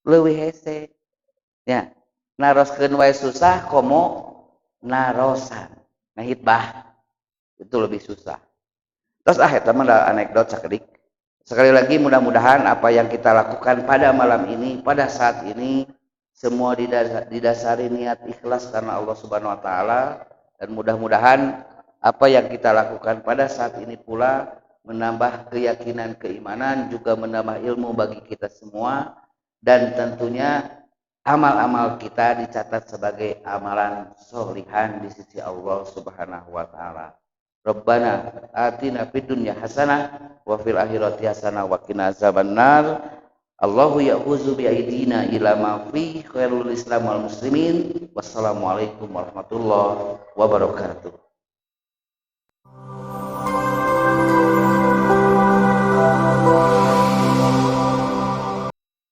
leuwih hese ya naroskeun wae susah komo narosan ngahitbah itu lebih susah. Terus eta mah anekdot sakedik. Sekali lagi mudah-mudahan apa yang kita lakukan pada malam ini, pada saat ini semua didasari niat ikhlas karena Allah Subhanahu wa taala, dan mudah-mudahan apa yang kita lakukan pada saat ini pula menambah keyakinan keimanan, juga menambah ilmu bagi kita semua, dan tentunya amal-amal kita dicatat sebagai amalan solihan di sisi Allah Subhanahu wa taala. Rabbana atina fid dunya hasanah wa fil akhirati hasanah wa qina azabannar. Allahu ya'khuzu bi aidina ila ma fi khairul islam wal muslimin. Wassalamualaikum warahmatullahi wabarakatuh.